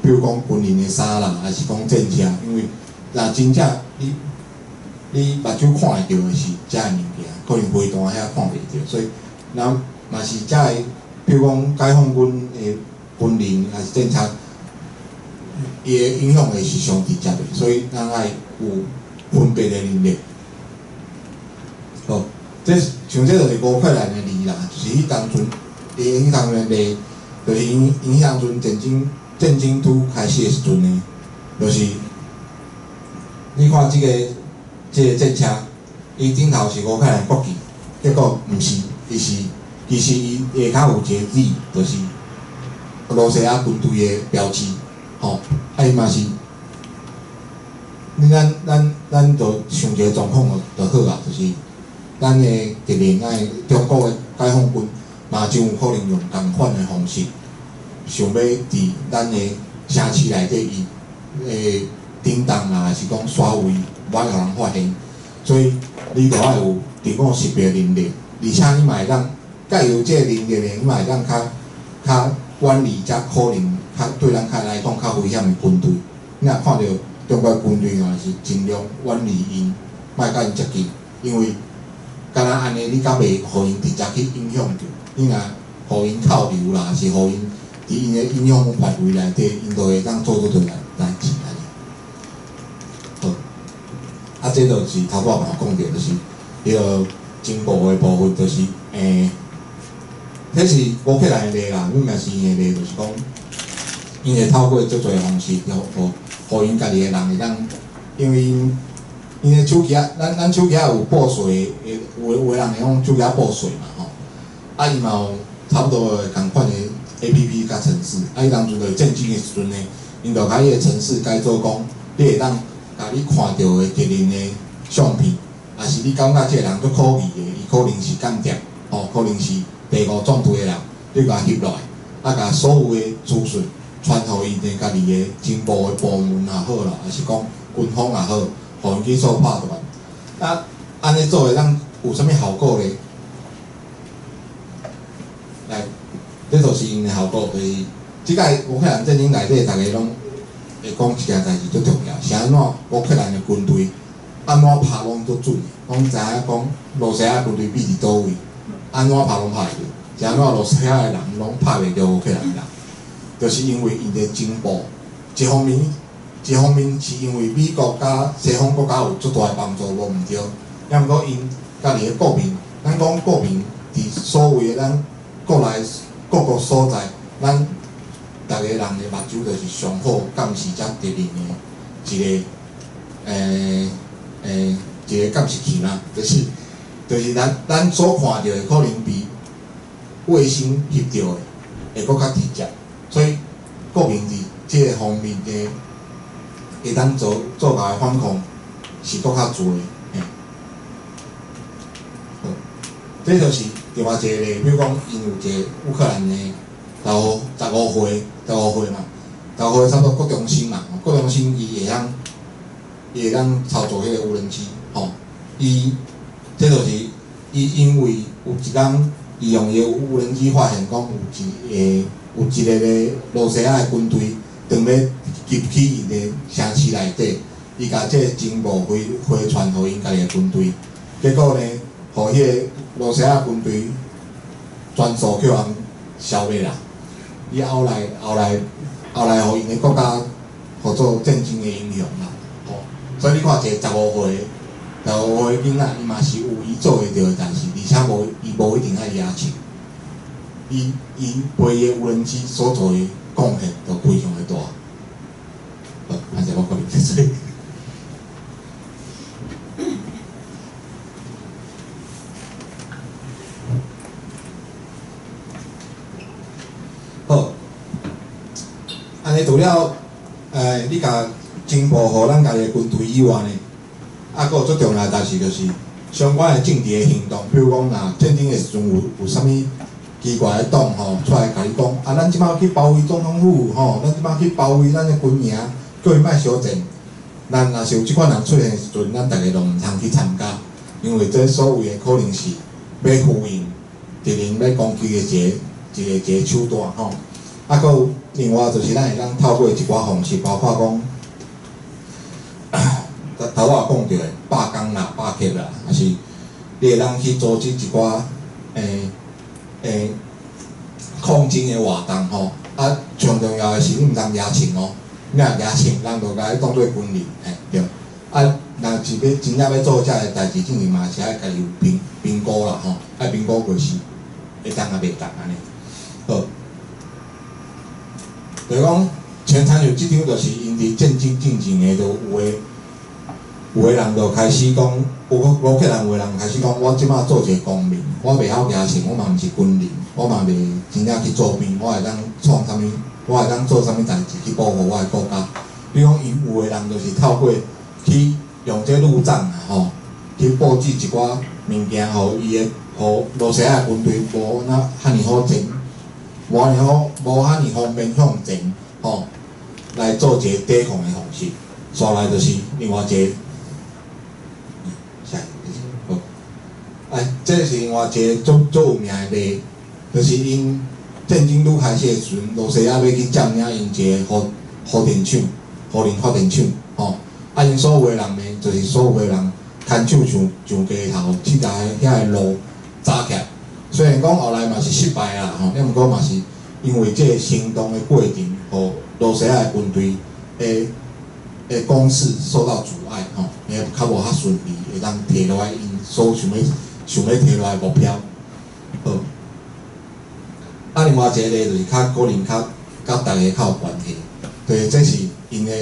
Speaker 2: 比如講軍人的衫啦，抑是講戰車，因為若真正你目睭看會著的是遮的物件，可能飛彈遐看袂著，所以咱嘛是遮的，比如講解放軍的軍人抑是戰車，伊的影響會是上直接的，所以咱愛有分別的能力。好，這像這就是烏克蘭的例啦，就是彼當陣，伊彼當陣的例，就是𪜶彼當陣戰爭拄開始的時陣呢，就是你看這個戰車，伊頂頭是烏克蘭國旗，結果毋是，伊是其實伊下跤有一個字，就是俄羅斯亞軍隊的標誌，吼，啊伊嘛是，你咱就想一個狀況就好啊，就是咱的敵人愛中國的解放軍嘛，真有可能用仝款的方式，想欲佇咱的城市內底伊會叮當啊，還是講刷位，無愛予人發現，所以你就愛有自我識別能力，而且你嘛會當藉由這個能力呢，你嘛會當較遠離遮可能較對咱較來講較危險的軍隊。你若看著中國軍隊嘛是盡量遠離𪜶，莫佮𪜶接近，因為敢若按呢，你才袂予𪜶直接去影響著。你若予𪜶扣留啦，是予𪜶佇𪜶的影響範圍內底，𪜶就會當做足濟代誌按呢。好，啊，這就是頭拄仔嘛講著，就是彼個情報的部分，就是這是烏克蘭的例啦，阮嘛是𪜶的例，就是講，𪜶會透過足濟方式，予𪜶家己的人會當，因為𪜶的手機仔，咱手機仔有報稅的，有的人會用手機仔報稅嘛吼，啊伊嘛有差不多的仝款的 APP 佮程式，啊伊當陣就戰爭的時陣呢，𪜶就共伊的程式改做講，你會當共你看著的敵人的相片，抑是你感覺這個人足可疑的，伊可能是間諜，吼，可能是第五縱隊的人，你共翕落來，啊，共所有的資訊傳予𪜶的家己的情報的部門也好啦，抑是講軍方也好，予𪜶去做判斷。啊，按呢做會當有啥物效果咧？來，這就是𪜶的效果，就是這擺烏克蘭戰爭內底，逐家攏會講一件代誌足重要，是按怎烏克蘭的軍隊按怎拍攏足準的，攏知影講羅西亞軍隊秘佇佗位，按怎拍攏拍會著，是按怎羅西亞的人攏拍袂著烏克蘭人，就是因為𪜶的情報，一方面是因為美國佮西方國家有足大的幫助，無毋對，抑毋過𪜶家己的國民，咱講國民佇所謂的咱國內各個所在，咱逐個人的目睭就是上好監視遮敵人的一個監視器嘛，就是咱所看著的可能比衛星翕著的會閣較直接，所以國民佇這個方面的會當做到的反抗是閣較濟的。好，這就是另外一個例，比如講，𪜶有一個烏克蘭的15歲，15歲嘛，15歲差不多國中生嘛，國中生伊會當操作彼個無人機，吼，伊這就是伊因為有一工，伊用伊的無人機發現講有一個咧羅西亞的軍隊當咧入去伊的城市內底，伊共這個情報回傳予𪜶家己的軍隊，結果呢，予彼個羅西亞軍隊全數予人消滅啦。伊後來，予𪜶的國家予做戰爭的英雄啦，吼。所以你看一個15歲囡仔，伊嘛是有伊做會著的代誌，而且伊無一定愛舉手。伊飛伊的無人機所做的貢獻，就非常的大。好，歹勢我講遮濟。好，按呢除了你共情報予咱家己的軍隊以外呢，啊，閣有足重要的代誌就是相關的政治的行動，比如講，若戰爭的時陣有啥物奇怪的黨吼出來共你講，啊，咱這擺去包圍總統府吼，咱這擺去包圍咱的軍營，叫伊莫相戰。咱若是有這款人出現的時陣，咱逐家攏毋通去參加，因為這所謂的可能是欲呼應敵人欲攻擊的一個一个手段吼。啊，閣有另外就是咱會當透過一寡方式，包括講，頭拄仔講著的罷工啦、罷課啦，抑是你會當去組織一寡抗爭的活動吼。啊，上重要的是你毋通蜈槍哦，你若蜈槍，人就共你當做軍人，嘿對。啊，若是欲真正欲做遮个代誌，進前嘛是愛家己有評估啦吼，愛評估過是會當抑袂當按呢。好，就是講前參像這張就是𪜶佇戰爭進前的，就有的人就開始講，有烏克蘭有的人開始講，我這擺做一个公民，我袂曉舉槍，我嘛毋是軍人，我嘛袂真正去做兵，我會當創啥物？我會當做啥物代誌去保護我的國家？比如講，𪜶有的人就是透過去用這路障啊吼，去布置一寡物件，予伊的予羅西亞軍隊無那遐爾好前，無遐爾好，無遐爾方便向前吼，來做一个抵抗的方式。紲來就是另外一个，下一個好，哎，這是另外一個足足有名的例，就是𪜶戰爭拄開始的時陣，羅西亞欲去佔領𪜶一個核電廠、核能發電廠，吼。啊，𪜶所有的人呢，就是所有的人牽手上街頭，去共遐个路閘起來。雖然講後來嘛是失敗啦，吼，抑毋過嘛是因為這个行動的過程，予羅西亞的軍隊的攻勢受到阻礙，吼，會較無較順利，會當提落來𪜶所想欲提落來的目標。好，啊，另外一个例就是較可能較佮大家較有關係，對，這是𪜶的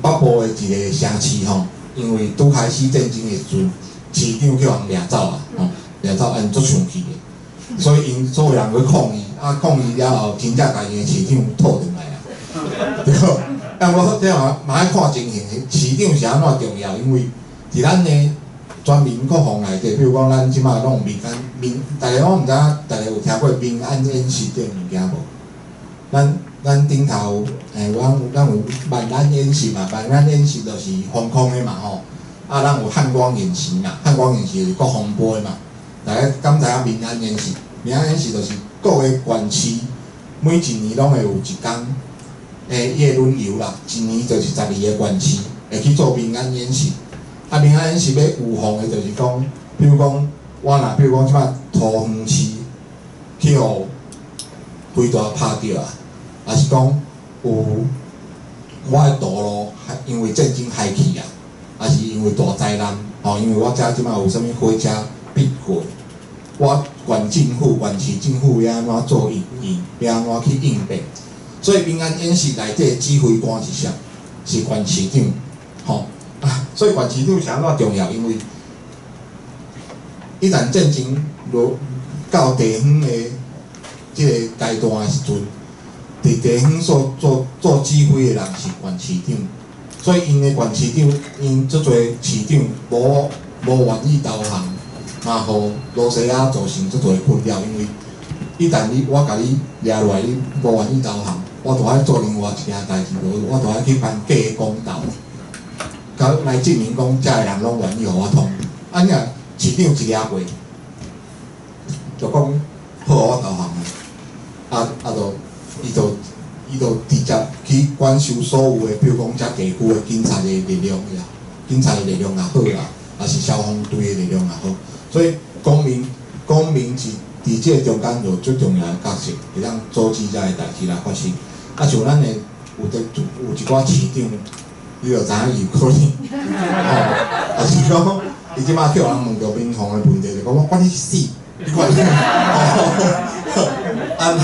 Speaker 2: 北部的一个城市吼，因為拄開始戰爭的時陣，市長去予人掠走啊，吼，掠走𪜶足生氣的，所以𪜶所有人去抗議，啊，抗議了後，真正共𪜶的市長討轉來啊，對。啊，我這嘛嘛愛看情形，市長是按怎重要？因為佇咱的全民國防內底，比如講咱這擺攏有民安民，大家我毋知影，大家有聽過民安演習這个物件無？咱頂頭，阮有萬安演習嘛，萬安演習就是防空的嘛吼。啊，咱有漢光演習嘛，漢光演習就是國防部的嘛。大家敢知影民安演習？民安演習就是各个縣市每一年攏會有一工，伊會輪流啦，一年就是12个縣市會去做民安演習。啊，民安演習欲預防的，就是講，比如講，我若比如講這擺桃園市去予飛彈拍著啊，抑是講有我的道路因為戰爭害去啊，抑是因為大災難，吼，因為我遮這擺有啥物火車必過，我縣政府、縣市政府欲按怎做應應，欲按怎去應變。所以民安演習內底的指揮官是啥？是縣市長，吼啊！所以縣市長是按怎重要？因為一旦戰爭落到地方的這个階段的時陣，佇地方所做指揮的人是縣市長，所以𪜶的縣市長，𪜶足濟市長無願意投降，嘛予羅西亞造成足大的困擾。因為一旦我共你掠落來，你無願意投降，我就愛做另外一件代誌，我就愛去頒假的公投，佮來證明講遮的人攏願意予我統。啊，你若市長一掠過，就講好，我投降啊，啊，就伊就直接去管收所有的，比如講遮地區的警察的力量啦，警察的力量也好啦，抑是消防隊的力量也好。所以公民是佇這個中間有最重要的角色，會當阻止遮个代誌來發生。啊，像咱的有一寡市長，你就知影伊有可能，吼，抑是講伊這擺去予人問著民防的問題，就講我管你去死，你管你，啊，咱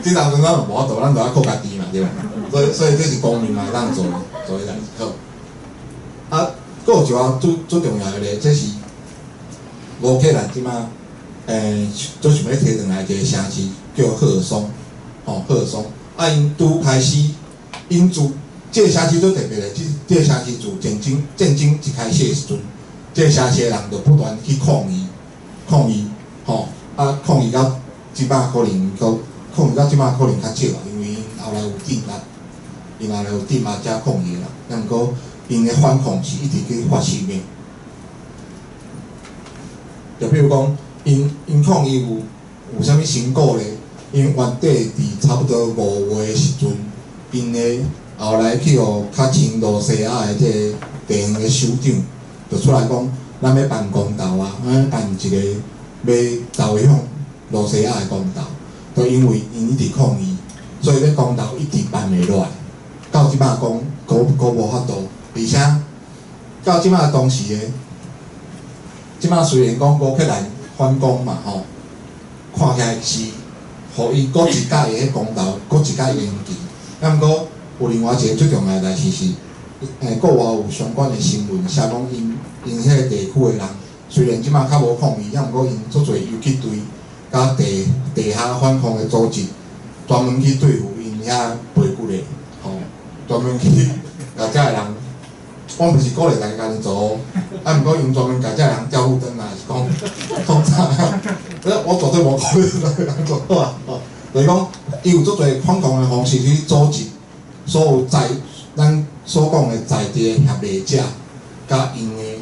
Speaker 2: 這當陣咱就無法度，咱就愛靠家己嘛，對無？所以這是公民嘛，會當做的代誌。好，啊，閣有一個足足重要的咧，這是烏克蘭這擺，足想欲提轉來一个城市叫赫爾松，吼，赫爾松。啊，𪜶拄開始，𪜶自這个城市足特別的，這個城市自戰爭一開始的時陣，這個城市的人就不斷去抗議，抗議，吼，啊，抗議到這擺可能閣抗議到這擺可能較少啊，因為𪜶後來有鎮壓，𪜶後來有鎮壓才抗議啦。啊，毋過𪜶的反抗是一直去發生的。就比如講，𪜶抗議有啥物成果咧？ 𪜶原底佇差不多5月的時陣，𪜶的後來去予較親羅西亞的這个地方的首長，就出來講，咱欲辦公投啊，咱欲辦一個欲投向羅西亞的公投，就因為𪜶一直抗議，所以這公投一直辦袂落來，到這擺講，閣閣無法度，而且到這擺當時的，這擺雖然講烏克蘭反攻嘛吼，看起來是予伊閣一屆的彼公投，閣一屆延期。啊，毋過有另外一个最重要的代誌是，國外有相關的新聞寫講，𪜶𪜶彼个地區的人，雖然這擺較無抗議，啊，毋過𪜶足濟游擊隊佮地地下反抗的組織，專門去對付𪜶遐背骨的，吼，專門去共遮的人。我毋是鼓勵大家共𪜶做哦，啊，毋過𪜶專門共遮的人吊路燈啊，是講創啥？我絕對無鼓勵大家做啊，吼，就是講，伊有足濟反抗的方式去組織所有在咱所講的在地的協力者，佮𪜶的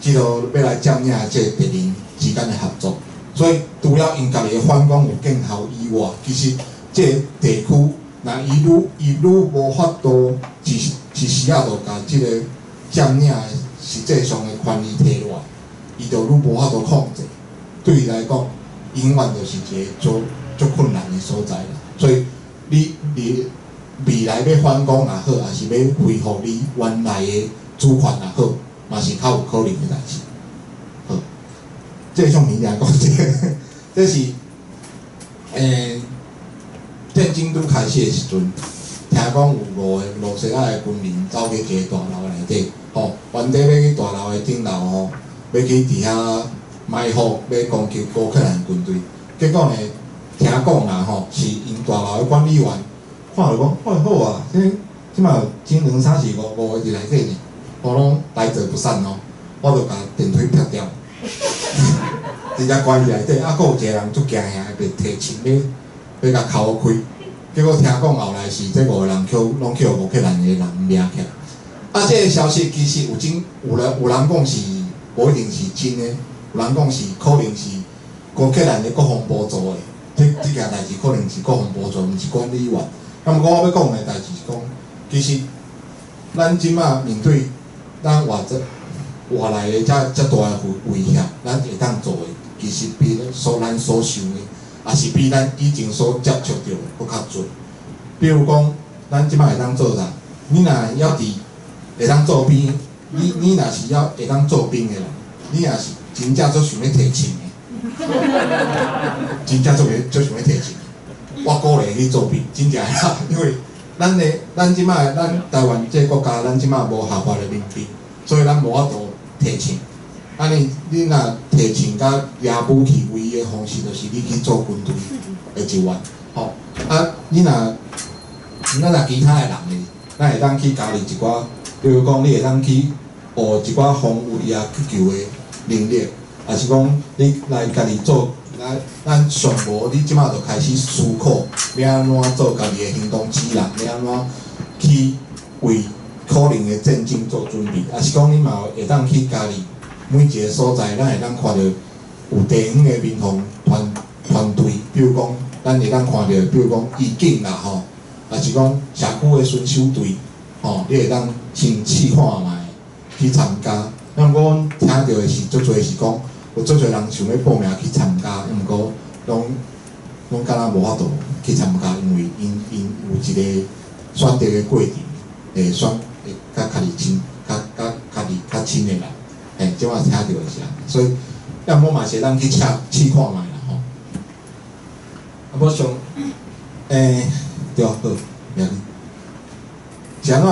Speaker 2: 這个欲來佔領的這个敵人之間的合作。所以除了𪜶家己的反攻有見效以外，其實這个地區若伊愈伊愈無法度一一時仔就共這个佔領的實際上的權力提落來，伊就愈無法度控制。對伊來講，永遠就是一個足足困難的所在啦。所以你你未來欲反攻也好，抑是欲恢復你原來的主權也好，嘛是較有可能的代誌。好，這個相片來講，這個這是戰爭拄開始的時陣，聽講有五個羅西亞的軍人走去一个大樓內底，吼，原底欲去大樓的頂樓吼，欲去佇遐埋伏，欲攻擊烏克蘭軍隊。結果呢，聽講啦吼，是𪜶大樓的管理員看著講，哦好啊，這這馬有一兩三四五五个佇內底呢，我攏來者不善哦，我就共電梯拆掉，直接關佇內底，啊，閣有一個人足驚嚇，袂提槍欲欲共敲開。結果聽講後來是這五個人去攏去予烏克蘭的人掠起來。啊，這个消息其實有真有人有人講是無一定是真的，有人講是可能是烏克蘭的國防部做的。這這件代誌可能是國防部做，毋是管理員。啊，毋過我欲講的代誌是講，其實咱這馬面對咱外這外來的遮遮大的威脅，咱會當做的，其實比所咱所想的，抑是比咱以前所接觸著的閣較濟。比如講，咱這馬會當做啥？你若猶佇會當做兵，你你若是猶會當做兵的人，你若是真正足想欲提槍的，真正足欲足想欲提槍，我鼓勵去做兵，真正啦，因為咱的咱這馬咱台灣這个國家，咱這馬無合法的民兵，所以咱無法度提槍。啊你你若提槍佮掠武器，唯一的方式就是你去做軍隊的一員，吼。啊，你若咱若其他的人呢，咱會當去加入一寡，比如講你會當去學一寡防衛啊、急救的能力，抑是講你來家己做，咱咱上無你這馬就開始思考，欲按怎做家己的行動指南，欲按怎去為可能的戰爭做準備，抑是講你嘛會當去加入每一个所在，咱會當看著有地方的民防團團隊，比如講，咱會當看著，比如講義警啦吼，抑是講社區的巡守隊，吼，你會當先試看覓去參加。啊，毋過阮聽著的是足濟是講，有足濟人想欲報名去參加，毋過攏攏敢若無法度去參加，因為𪜶𪜶有一个選擇的過程，會選會佮家己親、較較家己較親的人，嘿，這擺聽著的是按呢，所以，抑毋過嘛是會當去試試看覓啦吼。啊，無上，對，好，袂要緊。是按怎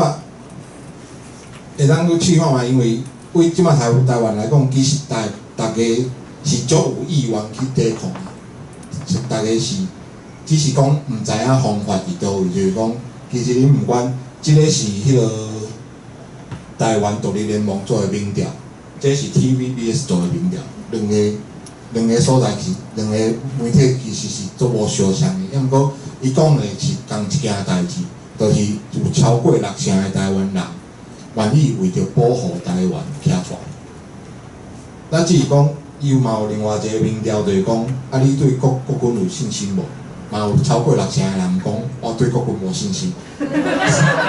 Speaker 2: 會當去試看覓？因為對這擺台台灣來講，其實大逐家是足有意願去抵抗的，是逐家是只是講毋知影方法佇佗位，就是講，其實你毋管，這个是彼个台灣獨立聯盟做的民調，這是 TVBS 做的民調，兩个兩个所在是兩个媒體其實是足無相像的，抑毋過伊講的是仝一件代誌，就是有超過六成的台灣人願意為著保護台灣徛出來。咱只是講，伊嘛有另外一个民調，就是講，啊，你對國國軍有信心無？嘛有超過六成的人講，我對國軍無信心。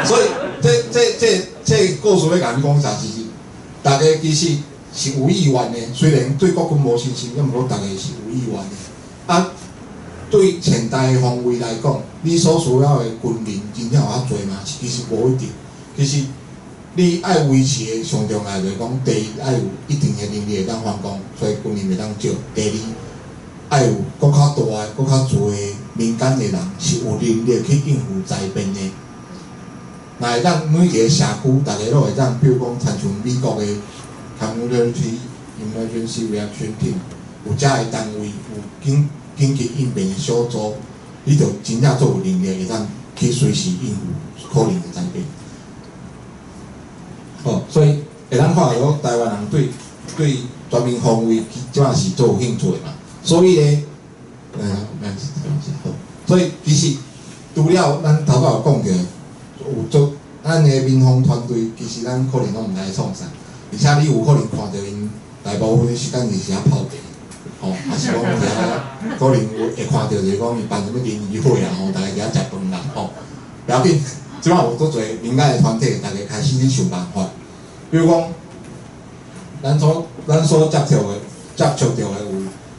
Speaker 2: 所以這故事欲共恁講啥？是逐家其實是有意願的，雖然對國軍無信心，抑毋過逐家是有意願的。啊，對現代的防衛來講，你所需要的軍人真正有遐濟嗎？其實無一定。其實你愛維持的上重要就是講，第一愛有一定的能力會當反攻，所以軍人袂當少。第二，愛有閣較大的、閣較濟的民間的人是有能力去應付災變的。若會當每一个社區，逐家攏會當，比如講，親像美國的 Community Emergency Reaction Team，有遮个單位，有緊急應變的小組，你就真正足有能力會當去隨時應付可能的災變。哦，所以會當看著講，台灣人對全民防衛這馬是足有興趣的嘛。所以咧，沒關係，好。所以其實除了咱頭拄有講著，有足咱的民防團隊，其實咱可能攏毋知創啥，而且你有可能看著𪜶大部分的時間就是遐泡茶，吼，抑是講佇遐可能有會看著就是講伊辦啥物聯誼會啊，吼，逐家佇遐食飯啦，吼。不要緊，這擺有足濟民間的團體，逐家開始咧想辦法。比如講，咱所接觸著的有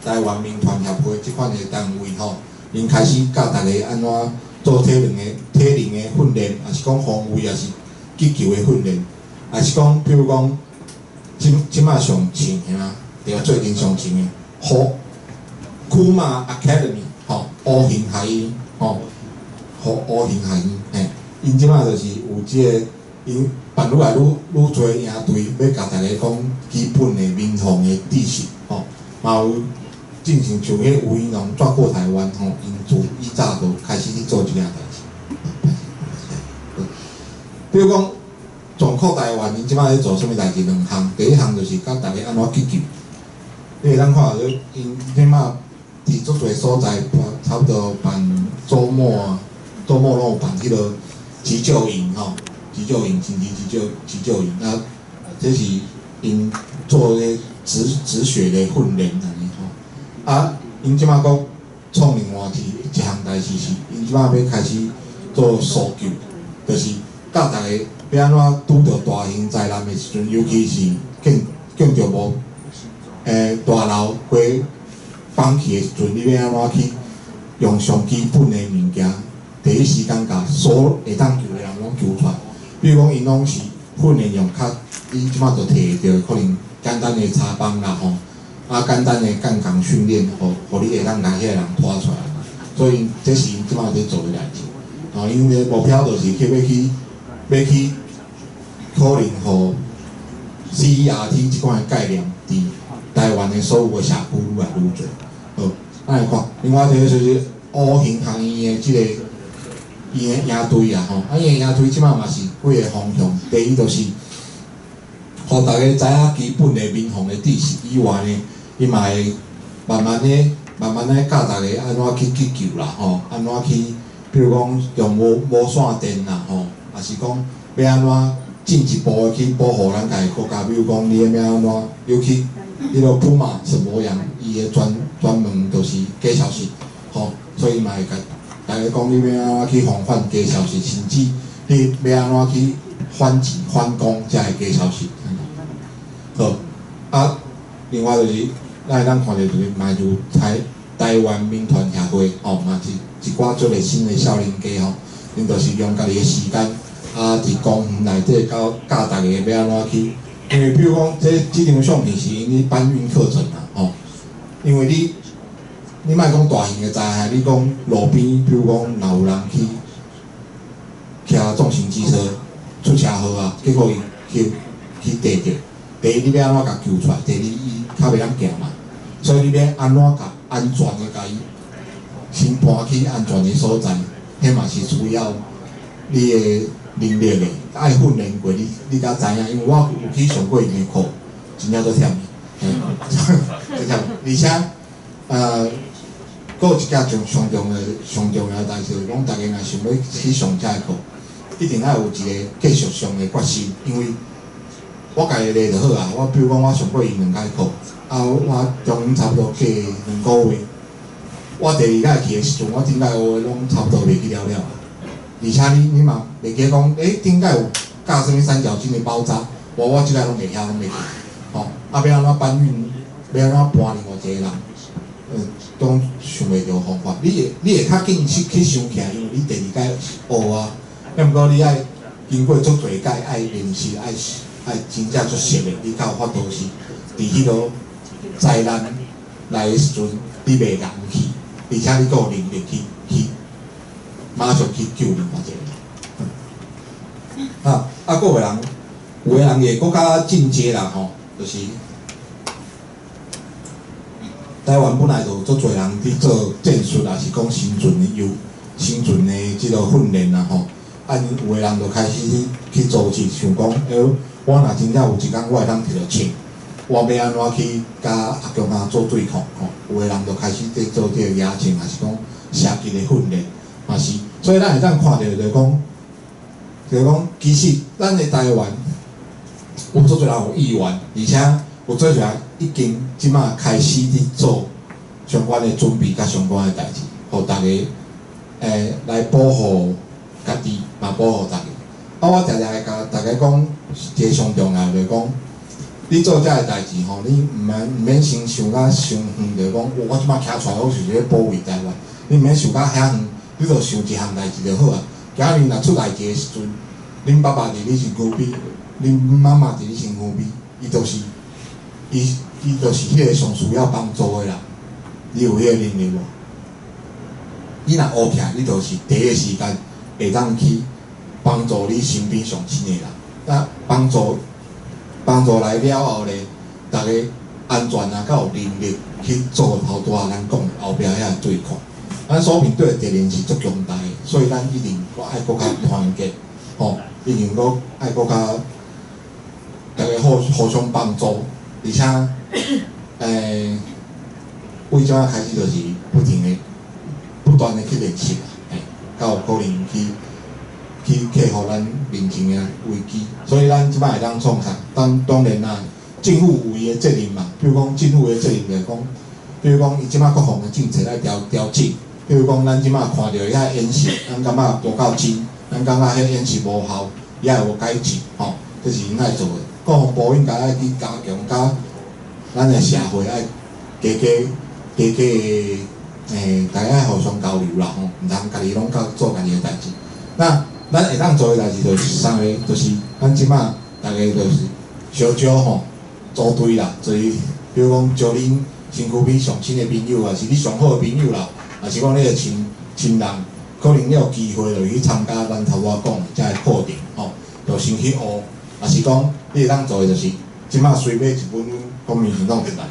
Speaker 2: 台灣民團協會這款的單位吼，𪜶開始教逐家按怎做體能的訓練，抑是講防衛，抑是急救的訓練，抑是講，比如講，這擺上凊的嘛，對，最近上凊的，好，Kuma Academy 吼，烏熊學院吼，烏熊學院嘿，𪜶這擺就是有這个，𪜶辦愈來愈濟營隊，欲共逐家講基本的民防的知識吼，嘛有進行像彼吳怡農轉過台灣吼，𪜶自以早就開始去做這件代誌。比如講，總括台灣，𪜶這擺咧做啥物代誌？兩項，第一項就是教逐家按怎急救。你會當看著，𪜶這擺佇足濟所在，差不多辦週末啊，週末攏有辦彼个急救營吼，急救營、緊急急救營啊，這是𪜶做咧止血的訓練按呢吼。啊，𪜶這擺閣創另外一項代誌是，𪜶這擺欲開始做搜救，就是教逐家欲按怎拄著大型災難的時陣，尤其是建築物大樓規崩去的時陣，你欲按怎去用上基本的物件，第一時間共所會當救的人攏救出來。比如講，𪜶攏是訓練用較你這擺就提會著可能簡單的插枋啦吼，啊簡單的鋼管訓練，予你會當共彼个人拖出來。所以這是𪜶這擺佇做的代誌。吼，𪜶的目標就是去欲去可能予 CERT 這款的概念，佇台灣的所有的社區愈來愈濟。好，咱來看，另外一个就是烏熊學院的這个伊的營隊啊吼，啊伊的營隊這擺嘛是幾个方向。第一就是，予逐家知影基本的民防的知識以外呢，伊嘛會慢慢的教逐家按怎去急救啦吼，按怎去，比如講用無線電啦吼，抑是講欲按怎進一步的去保護咱家己國家，比如講你欲按怎，尤其彼个 Puma 陳柏陽，伊的專門就是假消息，吼，所以嘛會共逐家講你欲按怎去防範假消息，甚至你欲按怎去反擊反攻遮个假消息。好，啊，另外就是咱會當看著就是嘛有台灣民團協會，吼，嘛是一寡足熱心的少年家吼，𪜶就是用家己的時間，啊，佇公園內底教逐家欲按怎去，因為比如講，這張相片是𪜶咧搬運課程啦，吼，因為你莫講大型的災害，你講路邊，比如講若有人去騎重型機車出車禍啊，結果伊去跌著，第一你欲按怎共救出來，第二伊較袂曉行嘛，所以你欲按怎共安全的共伊先搬去安全的所在，彼嘛是需要你的能力的，愛訓練過你才知影，因為我有去上過𪜶的課，真正足忝的，嘿，足忝。而且，閣有一件上重要的代誌，就是講逐家若想欲去上遮个課，一定愛有一个繼續上的決心，因為我家己咧就好啊。我比如講，我上過𪜶兩擺課，啊，我中間差不多隔2個月，我第二擺去的時陣，我頂擺學的攏差不多袂記了了啊。而且你嘛袂記講，頂擺有教啥物三角巾的包紮，無我這個攏袂曉，攏袂記。吼，啊欲按怎搬運，欲按怎搬另外一個人，攏想袂著方法。你會較緊去想起來，因為你第二擺學啊。啊，毋過你愛經過足濟擺，愛練習，愛真正足熟的，你才有法度是佇彼個災難來的時陣，你袂呆去，而且你閣有能力去馬上去救另外一個人。啊，閣有人，有的人會閣較進階啦吼，就是台灣本來就足濟人佇做戰術，抑是講生存的這個訓練啦吼。啊，有的人就開始去組織，想講，我若真正有一工我會當提著槍，我欲按怎去共阿共仔做對抗吼？有的人就開始佇做這個野戰，抑是講射擊的訓練，嘛是。所以咱會當看著就是講，其實咱的台灣有足濟人有意願，而且有足濟人已經這馬開始佇做相關的準備佮相關的代誌，予逐家來保護家己，嘛保護逐家。啊，我常常會共逐家講一个上重要，就是講，你做這个代誌吼，你毋免先想甲傷遠，就是講，我這馬徛出來，我就是咧保衛台灣。你毋免想甲遐遠，你就想一項代誌就好啊。今日若出代誌的時陣，恁爸爸佇你身軀邊，恁媽媽佇你身軀邊，伊就是彼个上需要幫助的人。你有彼个能力無？你若學起來，你就是第一个時間會當去幫助你身邊上親的人。那幫助來了後咧，逐家安全啊，閣有能力去做頭拄仔咱講後壁遐個對抗。咱所面對的敵人是足強大的，所以咱一定閣愛閣較團結，吼，一定閣愛閣較逐家互相幫助，而且，為這擺開始就是不停的、不斷的去練習，才有可能去克服咱面前的危機。所以咱這擺會當創啥？當然啦，政府有伊的責任嘛。比如講，政府的責任就是講，比如講，伊這擺國防的政策愛調整。比如講，咱這擺看著遐演習，咱感覺無夠真，咱感覺彼演習無效，伊愛有改進，吼，這是𪜶愛做的。國防部應該愛去加強，佮咱的社會愛加加加加大家愛互相交流啦，吼，毋通家己攏佮做家己的代誌。那咱會當做的代誌就是啥個？就是咱這擺逐家就是相招吼，組隊啦，就是比如講招恁身軀邊上親的朋友，抑是你上好的朋友啦，抑是講你的親人，可能你有機會就去參加咱頭拄仔講的這个課程，吼，就先去學。抑是講你會當做的就是，這擺隨買一本阮公民行動指南，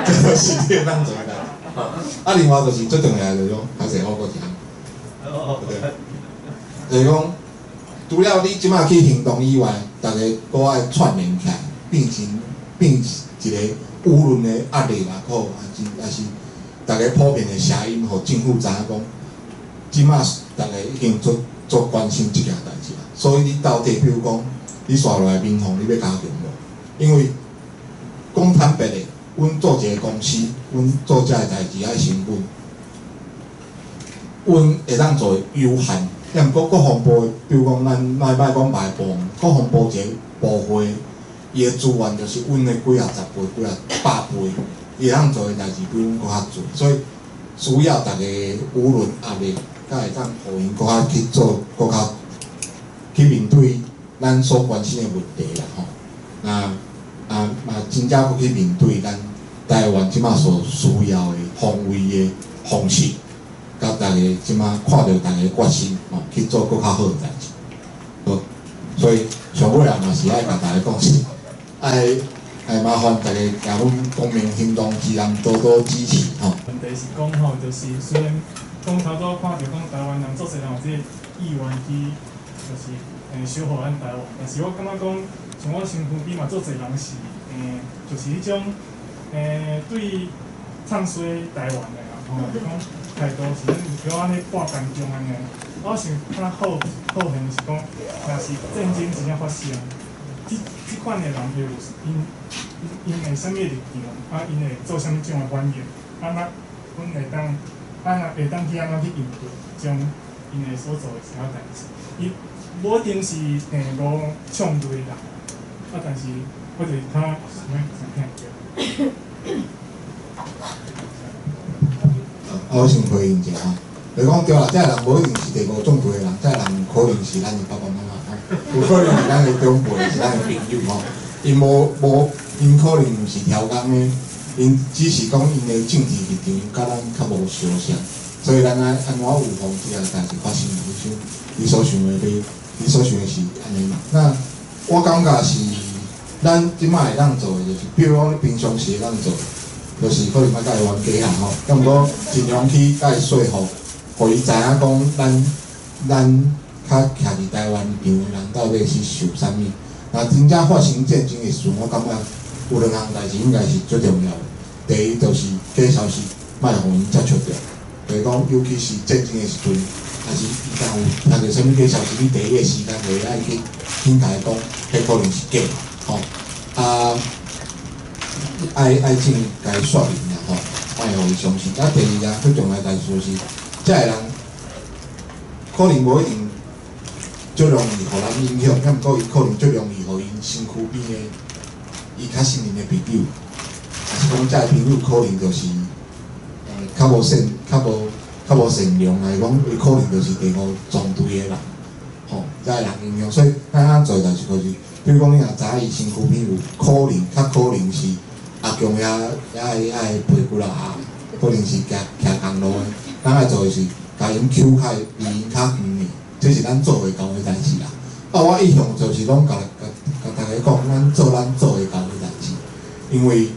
Speaker 2: 這就是你會當做的代誌。啊，另外就是最重要的就是講，歹勢我閣一項，對，就是講，除了你這擺去行動以外，逐家閣愛串聯起來，變一個輿論的壓力也好，抑是逐家普遍的聲音，予政府知影講，這擺逐家已經足足關心這件代誌啊。所以你到底，比如講，你紲落來民防，你欲加強無？因為講坦白的，阮做一個公司，阮做這个代誌愛成本，阮會當做的有限。抑毋過國防部，比如講咱莫講別个部門，國防部一个部會，伊的資源就是阮的幾啊十倍、幾啊百倍，伊會當做的代誌比阮閣較濟，所以需要逐家輿論壓力，才會當予𪜶閣較去做，閣較去面對咱所關心的問題啦吼。那啊嘛真正閣去面對咱台灣這擺所需要的防衛的方式，佮逐家這擺看著逐家決心吼，去做閣較好的代誌。好，所以上尾啊嘛是愛共逐家講是，愛麻煩逐家共阮公民行動指南多多支持吼。
Speaker 3: 問題是講吼，就是雖然講頭拄看著講台灣人足濟人有這個意願去，就是守護咱台灣，但是我感覺講，像我身軀邊嘛足濟人是就是彼種對唱衰台灣的啦，吼，就講態度是叫按呢半干中按呢。我想較好好現是講，若是戰爭真正發生，這款的人會有𪜶會啥物立場，啊，𪜶會做啥物種的反應，啊，咱阮會當按怎會當去按怎去應對，將𪜶的所做的啥代誌。伊無一定是第五縱隊人，啊，但是我就是較想欲想聽著。
Speaker 2: 啊，我先回應一下吼，就是講對啦，這个人無一定是第五縱隊的人，這个人可能是咱的爸爸媽媽吼，有可能是咱的長輩，是咱的朋友吼。𪜶無無，𪜶可能毋是超工的，𪜶只是講𪜶的政治立場佮咱較無相像，所以咱愛按怎預防這个代誌發生？你想，你所想的，你所想的是按呢嘛？那我感覺是，咱這擺會當做的就是，比如講你平常時會當做的，就是可能愛佮伊冤家啦吼，抑毋過盡量去佮伊說服，予伊知影講咱較徛佇台灣立場的人到底是想啥物。若真正發生戰爭的時陣，我感覺有兩項代誌應該是最重要的。第一就是假消息莫予𪜶接觸著，就是講尤其是戰爭的時陣，若是伊旦有聽著啥物假消息，你第一个時間就會愛去去共伊講，彼可能是假的，吼。啊，愛去共伊說明啦，吼，莫予伊相信。啊，第二個最重要的代誌就是，這个人可能無一定足容易予咱影響，抑毋過伊可能足容易予𪜶身軀邊的伊較信任的朋友，抑是講這个朋友可能就是較無善良來講，伊可能就是第五縱隊的人，吼，這个人影響。所以咱按怎做代誌就是，比如講你若知影伊身軀邊有可能，較可能是阿強遐背骨啊，可能是騎公路的，咱愛做的是共𪜶扣開，離𪜶較遠的。這是咱做會到的代誌啦。啊，我一向就是攏共大家講，咱做咱做會到的代誌。因為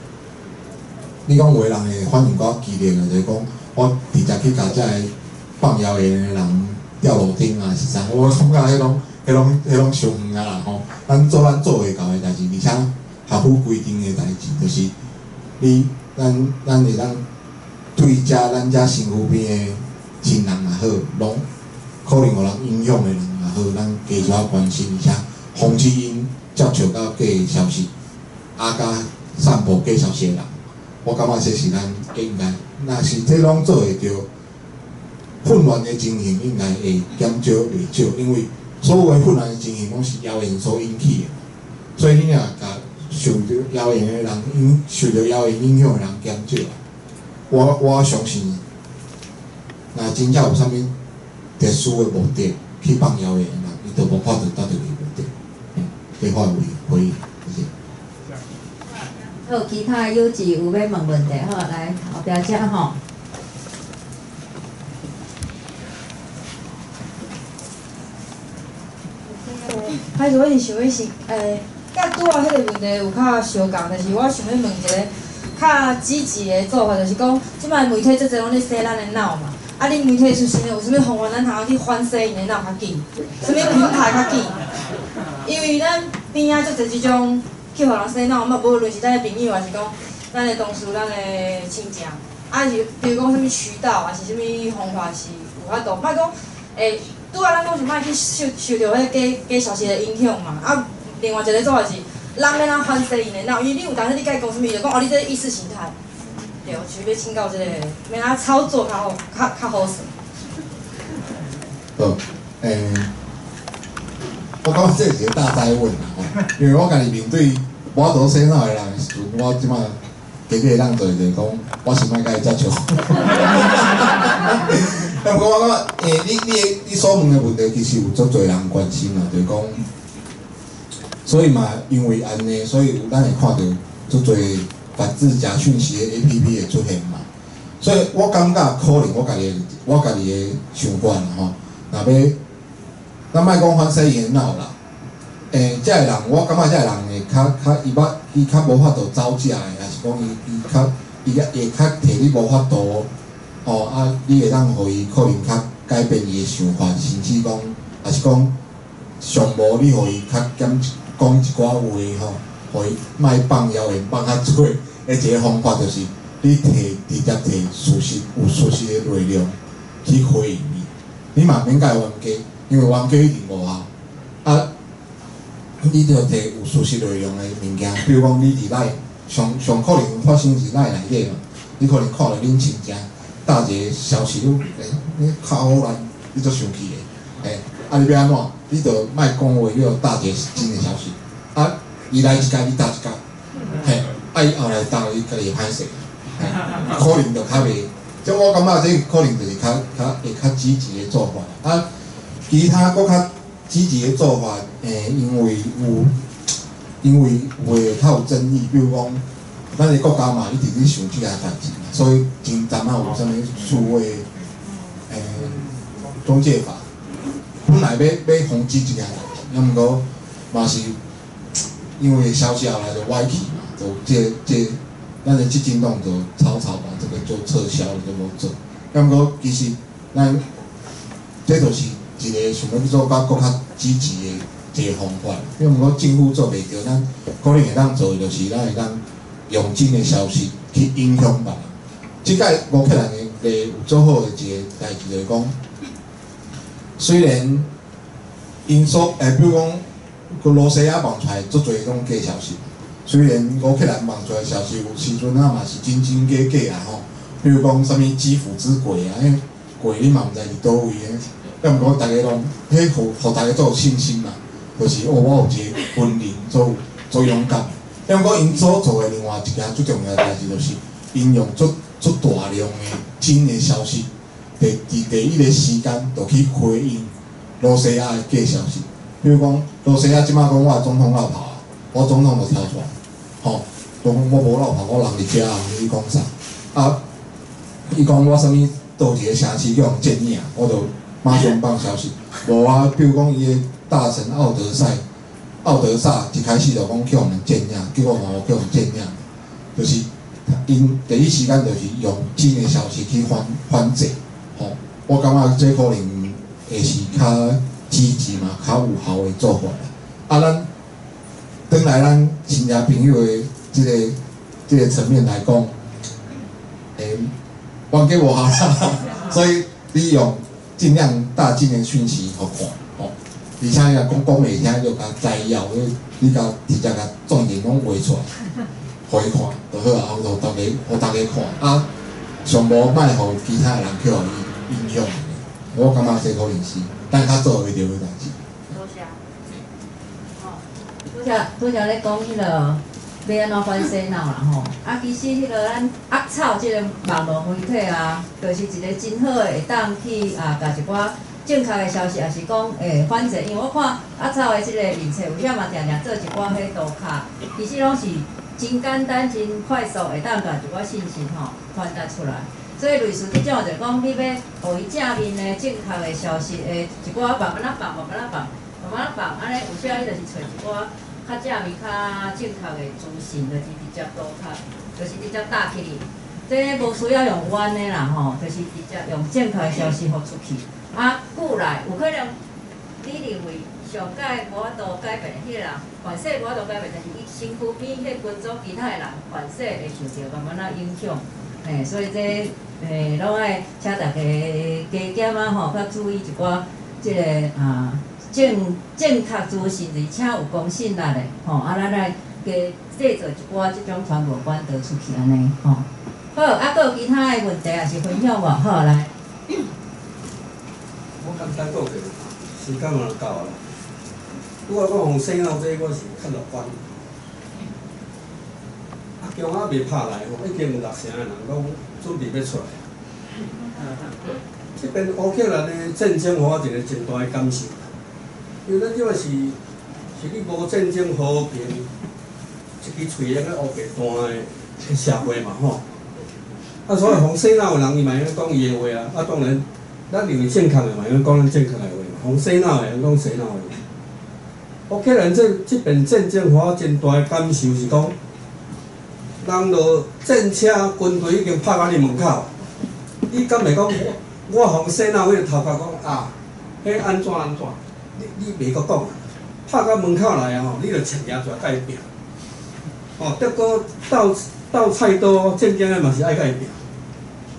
Speaker 2: 你講有的人會反應較激烈的，就是講我直接去共這个放謠言的人吊路頂啊，是啥？我感覺彼攏傷遠啊啦吼。咱做咱做會到的代誌，而且合乎規定的代誌，就是你咱會當對遮咱遮身軀邊的親人也好，攏可能予人影響的人也好，咱加少關心，而且防止𪜶接觸到假消息，啊，佮散布假消息的人，我感覺這是咱應該，若是這攏做會著，混亂的情形應該會減少袂少，因為所有的混亂的情形攏是謠言所引起的，所以你若共受著謠言的人影，受著謠言影響的人減少，我相信，若真正有啥物特殊的目的去放謠言的人，伊就無法度達到伊的目的。這我有回應，謝謝。
Speaker 1: 好，其他的友志有欲問問題，好，來後壁遮吼。
Speaker 4: 歹勢，我是想欲是，佮拄仔彼个問題有較相仝，但是我想欲問一个較積極的做法，就是講，這擺媒體足濟攏咧洗咱的腦嘛。啊，恁媒體出身的，有啥物方法咱通去反洗𪜶的腦較緊？啥物平台較緊？因為咱邊仔足濟這種去予人洗腦，嘛無論是咱的朋友，還是講咱的同事、咱的親情，啊是比如講啥物渠道，還是啥物方法是有法度？莫講，拄仔咱講是莫去受著彼假消息的影響嘛。啊，另外一个做法是，咱欲按怎反洗𪜶的腦？因為你有當時你共伊講啥物，伊就講哦，你這意識形態。對，想欲請教這個，欲按怎操作較好，較好耍。
Speaker 2: 好，我感覺這是一個大哉問啦，吼，因為我家己面對無法度洗腦的人的時陣，我這擺加減會當做就是講，我先莫共伊接觸。啊，毋過我感覺，你所問的問題其實有足濟人關心啦，就是講，所以嘛，因為按呢，所以有咱會看著足濟反制假訊息的 APP 會出現嘛。所以我感覺可能我家己的想法啦吼，若欲，咱莫講反洗𪜶的腦啦，這个人我感覺這个人會較伊捌伊較無法度走這的，抑是講伊會較提你無法度，吼啊，你會當予伊可能較改變伊的想法，甚至講，抑是講上無你予伊較減講一寡話吼，予伊莫放謠言放較濟的一個方法就是，你提直接提事實有事實的內容去回應伊，你嘛免共伊冤家，因為冤家一定無效。啊，你著提有事實內容的物件，比如講你佇內上上可能發生佇內內底嘛，你可能看著恁親情貼一个消息，你欸你較烏蘭，你足生氣的，嘿，啊你欲按怎？你就莫講話，你就貼一個真的消息，啊，伊來一工你貼一工，嘿，啊伊後來貼伊家己會歹勢，嘿，可能就較袂，這我感覺這可能就是較較會較積極的做法，啊，其他閣較積極的做法，欸，因為有的較有爭議，比如講，咱的國家嘛一直咧想這件代誌，所以前陣仔有啥物數位中介法，本來欲防止這件代誌，啊毋過嘛是因為消息後來就歪去嘛，就這咱的基進黨就草草把這個就撤銷了，就無做。啊毋過其實咱這就是一個想欲做較閣較積極的一個方法。因為毋過政府做袂著，咱可能會當做的就是咱會當用真的消息去影響別人。這擺烏克蘭的有做好的一個代誌，就是講，雖然𪜶所欸，比如講，閣羅西亞放出來足濟攏假消息，雖然烏克蘭放出來消息有時陣啊嘛是真真假假啊吼，比如講啥物基輔之鬼啊，彼鬼你嘛毋知佇佗位的，啊毋過逐家攏，彼予予逐家足有信心嘛，就是哦，我有一個軍人足足勇敢。啊毋過𪜶所做的另外一件最重要的代誌，就是𪜶用足足大量的真的消息，佇第一個時間就去回應羅西亞的假消息。比如講，羅西亞這擺講我的總統落跑啊，我總統就跳出來，吼，講我無落跑，我人佇遮啊，你講啥？啊，伊講我啥物佗一個城市去予佔領，我就馬上放消息。無啊，比如講伊的大臣奧德賽，奧德薩一開始就講去予人佔領，結果嘛無去予佔領，就是𪜶第一時間就是用真的消息去反制，吼，我感覺這可能會是較積極嘛，較有效的做法啦。啊，咱轉來咱親戚朋友的這個層面來講，欸，冤家無效啦，所以你用盡量大真的訊息予看，吼，而且你若講講袂聽，就共摘要，你共直接共重點攏畫出來，予伊看就好啊，予逐家看，啊，上無莫予其他的人去予伊影響。我感覺這可能是咱較做會著的代誌。
Speaker 1: 多謝。吼，拄才拄才咧講彼個欲按怎反洗腦啦吼，啊，其實彼個咱鴨草這個網路媒體啊，就是一個真好的會當去啊，共一寡正確的消息，抑是講會反制，因為我看鴨草的這個面冊，有遐嘛定定做一寡彼圖卡，其實攏是真簡單、真快速，會當共一寡信息吼傳達出來。所以類似這種就講，你欲予伊正面的正確的消息，的一寡慢慢仔放，慢慢仔放，慢慢仔放，按呢有時你就是揣一寡較正面、較正確的資訊，就是直接圖卡，就是直接貼起去。這無需要用冤的啦吼，就是直接用正確的消息予出去。啊，久來有可能你認為上蓋無法度改變的彼個人，反勢無法度改變，但是伊身軀邊彼個群組其他的人，反勢會受著慢慢仔影響。嘿，所以這攏愛請大家加減仔吼，較注意一寡這個啊正確資訊，而且有公信力的吼，啊，咱來加製造一寡這種傳播管道出去按呢吼。好，啊，閣有其他的問題抑是分享無？好，來。
Speaker 5: 我簡單講者，時間嘛到啊啦。拄仔講予洗腦這，我是較樂觀。啊，強仔未拍來吼，已經有六成的人攏準備欲出來。這邊烏克蘭的戰爭，予我一個真大的感受。因為咱這擺是你無戰爭和平，一支喙會用烏白斷的社會嘛吼。啊，所以予洗腦的人，伊嘛會用講伊的話啊。啊，當然，咱認為正確的嘛，會用講咱正確的話嘛。予洗腦的人講洗腦的話。烏克蘭這邊戰爭，予我真大的感受是講，人著戰車軍隊已經拍到你門口，你敢會講我予洗腦彼個頭殼講啊，彼按怎按怎？你袂閣講啊？拍到門口來啊吼，你著槍舉出來共伊拚。吼，德國鬥菜刀戰爭的嘛是愛共伊拚。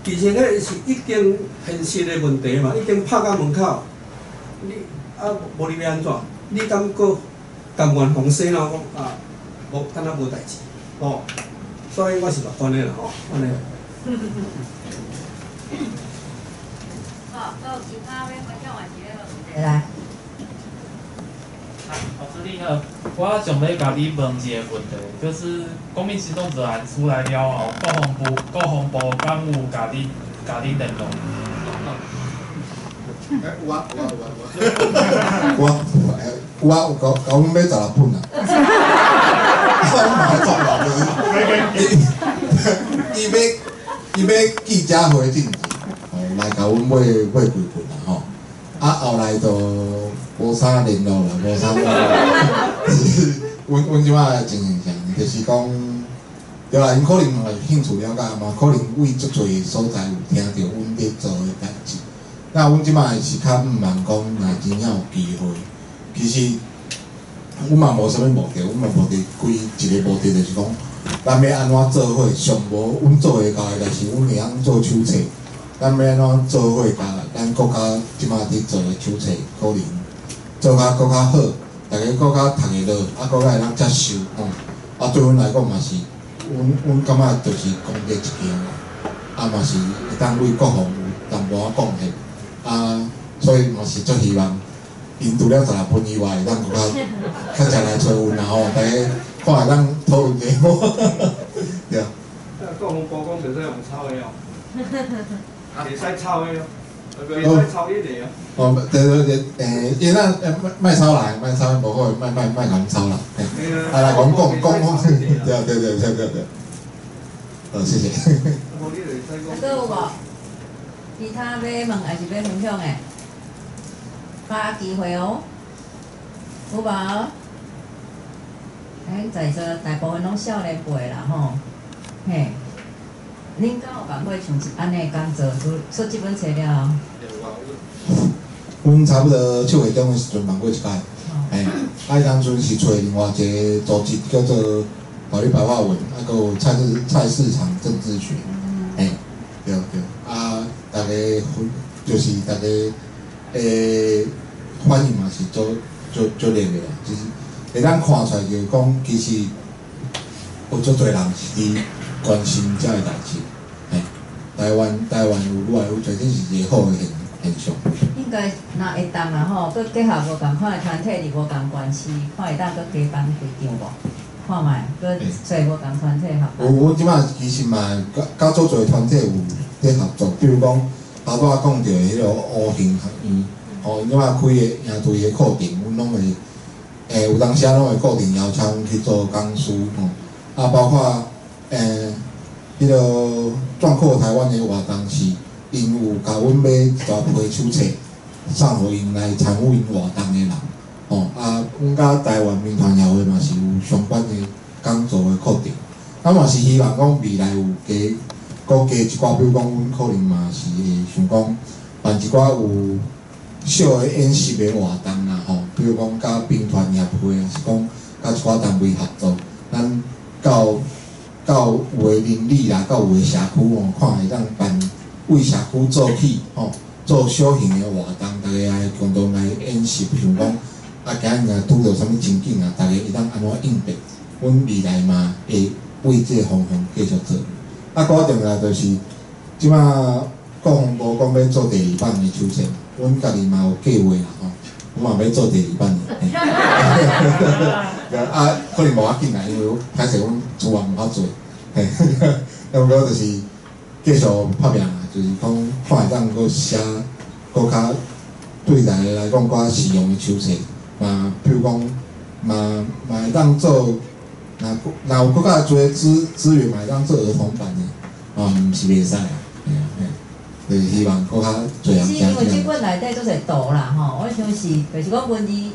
Speaker 5: 其實彼是已經現實的問題嘛，已經拍到門口，你啊無你欲按怎？你敢閣甘願予洗腦講啊？無，敢若無代誌，吼。所以我是樂觀的啦，吼，按呢。
Speaker 1: 好，閣有其他欲分享的是咧問題來。
Speaker 6: 老師你好，我想欲共你問一个問題，就是公民行動指南出來了後，國防部敢有共恁聯絡？
Speaker 2: 有啊有啊有啊有啊，有啊有共阮買16本啊，我嘛作啦，就是伊買記者會進前，哦來共阮買幾本啦吼，啊後來就無啥聯絡啦，無啥聯絡。阮這擺的情形是按呢，就是講，對啦，𪜶可能嘛有興趣了解嘛，可能為足濟所在有聽著阮佇做的代誌。那阮這擺是較毋茫講，若真正有機會，其實阮嘛無啥物目的，阮嘛無佇規一個目的，就是講，咱欲按怎做伙，上無阮做會到的，但是阮會曉做手冊，咱欲按怎做伙，共咱國家這擺佇做的手冊，可能做較閣較好，逐家閣較讀會落，啊，閣較會當接受吼。啊，對阮來講嘛是，阮感覺就是功德一件啦，啊嘛是會當為國防有淡薄仔貢獻。啊，所以嘛是足希望，𪜶除了16本以外，會當閣較較濟來揣阮啦吼，大家看會當討論下無？對。
Speaker 5: 啊，國防部講袂使用抄的哦，袂使抄的哦，袂使抄你的哦。
Speaker 2: 哦，對對對，伊咱莫抄來，莫抄無好，莫莫莫共抄啦。啊，來講講講，對對對對對對。謝謝。
Speaker 1: 啊，閣有無？其他欲問還是欲分享的？把握機會哦，有無？在座大部分攏少年輩啦吼，嘿，恁敢有辦過像按呢講座？出這本冊了後？
Speaker 2: 阮差不多7月中的時陣辦過一擺，嘿，啊，彼當陣是揣另外一個組織叫做法律白話文，啊，閣有菜市場政治學，嘿，對對，啊，逐家分就是逐家反應嘛是足足足熱的啦，就是會當看出來就是講，其實有足濟人是佇關心這个代誌，嘿，台灣有愈來愈濟，這是一個好的現象。
Speaker 1: 應該若會當啦吼，閣結合無仝款的團體佇無仝縣市，看會當閣加辦幾場無？看覓，閣揣無仝團體合
Speaker 2: 有，阮這擺其實嘛，佮足濟團體有佇合作，比如講頭拄仔講著的彼個烏興學院，吼，𪜶這擺開的營隊的課程，阮攏會，有當時啊攏會固定邀請阮去做講師吼，啊，包括彼個壯闊台灣的活動是，𪜶有共阮買一大批手冊，送予𪜶來參與𪜶活動的人，吼，啊，阮佮台灣民團協會嘛是有相關的講座的課程，啊嘛是希望講未來有加，閣加一寡，比如講阮可能嘛是會想講辦一寡有小的演習的活動啦，吼，比如講佮兵團協會，抑是講佮一寡單位合作，咱到有的鄰里啦，到有的社區吼，看會當辦為社區做起吼，做小型的活動，逐家來共同來演習，像講啊，今日若拄著啥物情景啊，逐家會當按怎應變？阮未來嘛會為這个方向繼續做。啊，閣較重要就是，這擺國防部講欲做第二版的手冊，阮家己嘛有計劃啦吼，阮嘛欲做第二版的。啊，可能無要緊啦，因為歹勢阮資源無較濟，嘿，啊，毋過就是繼續拍拚啦，就是講看會當閣寫閣較對大家來講較實用的手冊，嘛，比如講嘛嘛會當做，若有閣較濟資源，嘛會當做兒童版的，嘛毋是袂使啊，嘿啊嘿，就是希望閣較濟人
Speaker 1: 是因為這本內底足濟圖啦吼，我想是就是講文字一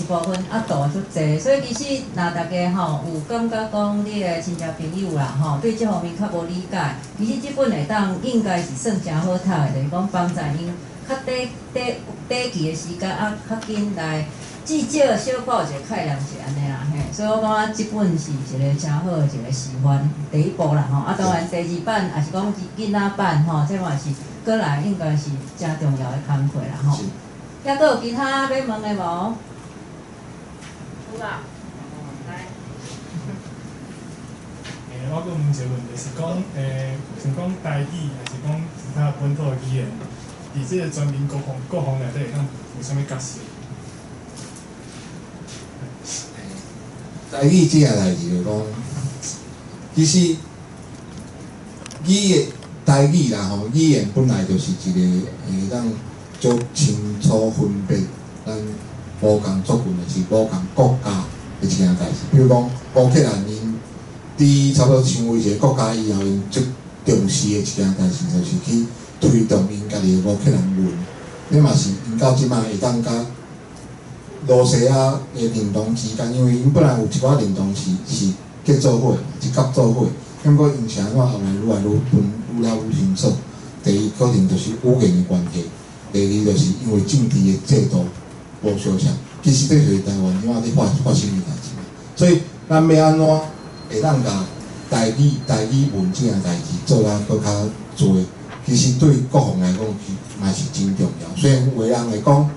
Speaker 1: 部分，啊圖足濟，所以其實若大家吼有感覺講你的親戚朋友啦吼，對這方面較無理解，其實這本會當應該是算誠好讀的，就是講幫助𪜶較短期的時間啊，較緊來至少小可有一個概念是按呢啦嘿，所以我感覺這本是一個誠好的一個示範，第一步啦吼，啊當然第二版也是講囡仔版吼，這嘛是過來應該是誠重要的工課啦吼。抑閣有其他欲問的無？有啦，來。
Speaker 3: 我閣問一个问题是讲，像讲台语，抑是讲其他本土的语言，伫这个全民国防国防内底会当有啥物角色？
Speaker 2: 台语这件代志就讲，其实语言台语啦吼，语言本来就是一个会当足清楚分别咱无仝族群，就是无仝国家的一件代志。比如讲，乌克兰𪜶伫差不多成为一个国家以后，𪜶最重视的一件代志，就是去推动𪜶家己的乌克兰文。这嘛是𪜶到这摆会当佮罗西亚的认同之间，因为𪜶本来有一寡认同是结做伙，是合做伙，毋过𪜶是按怎后来愈来愈分，愈来愈清楚。第一可能就是语言的关系，第二就是因为政治的制度无相像。其实这就是台湾这摆咧发生的代志。所以咱欲按怎会当共台语文这件代志做甲阁较济，其实对国防来讲嘛是真重要。虽然有的人会讲，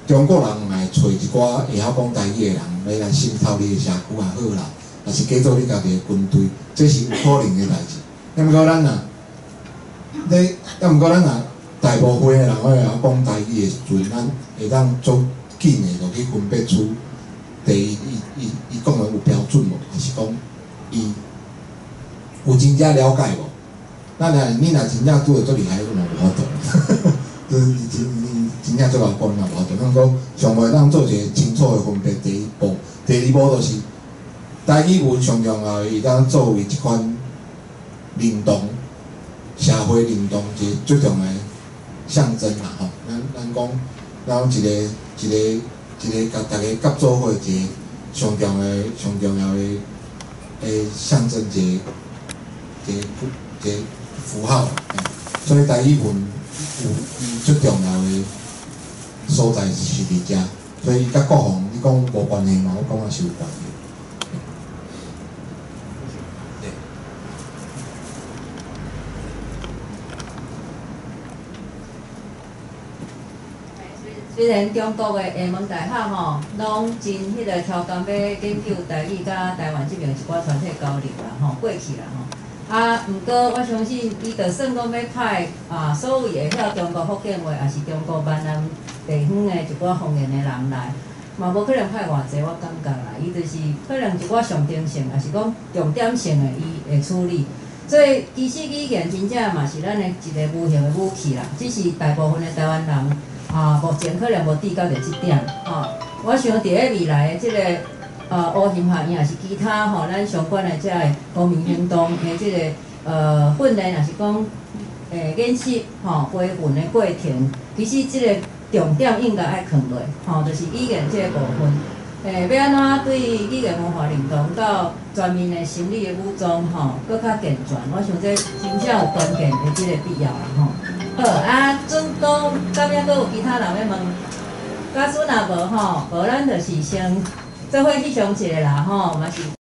Speaker 2: 中国人嘛会揣一寡会晓讲台语的人，欲来渗透你的社区也好啦，抑是假做你家己的军队，这是有可能的代志。毋过咱若，咧，毋过咱若大部分的人会晓讲台语的时阵，咱会当足紧的就去分别出，第一，伊讲的有标准无，抑是讲伊有真正了解无？咱若你若真正拄著足厉害，嘛无法度。就是真正足𠢕讲嘛无法度。咱讲上会当做一个清楚的分别，第一步，第二步就是台语文上重要的，伊当作为这款认同、社会认同一个最重要的象征啦吼。咱讲，咱一个一个一个共大家合做伙一个上重要的、上重要的的象征，一个符号。所以台语文有伊最重要的所在是伫遮，所以伊佮国防你讲无关系嘛？我感觉是有关系。
Speaker 1: 虽然中国的厦门大学吼，拢真彼个超工欲研究台语佮台湾这边一寡团体交流啦吼，过去啦吼。啊，毋过我相信，伊就算讲欲派啊，所谓会晓中国福建话，抑是中国闽南地方的一寡方言的人来，嘛无可能派偌济，我感觉啦，伊就是可能一寡象征性，抑是讲重点性的，伊会处理。所以其实语言真正嘛是咱的一个无形的武器啦，只是大部分的台湾人啊，目前可能无注意著这点吼。我想伫咧未来的这个乌兴学院，抑是其他吼，咱相关的这个公民行动的这个训练，抑是讲演习吼培训的过程，其实这个重点应该爱囥落吼，就是语言这个部分。欲按怎对语言文化认同到全面的心理的武装吼，阁较健全，我想这真正有关键的这个必要啦吼。好啊，准讲敢犹阁有其他人欲问？假使若无吼，无咱就是先做伙去上一下啦吼，嘛是。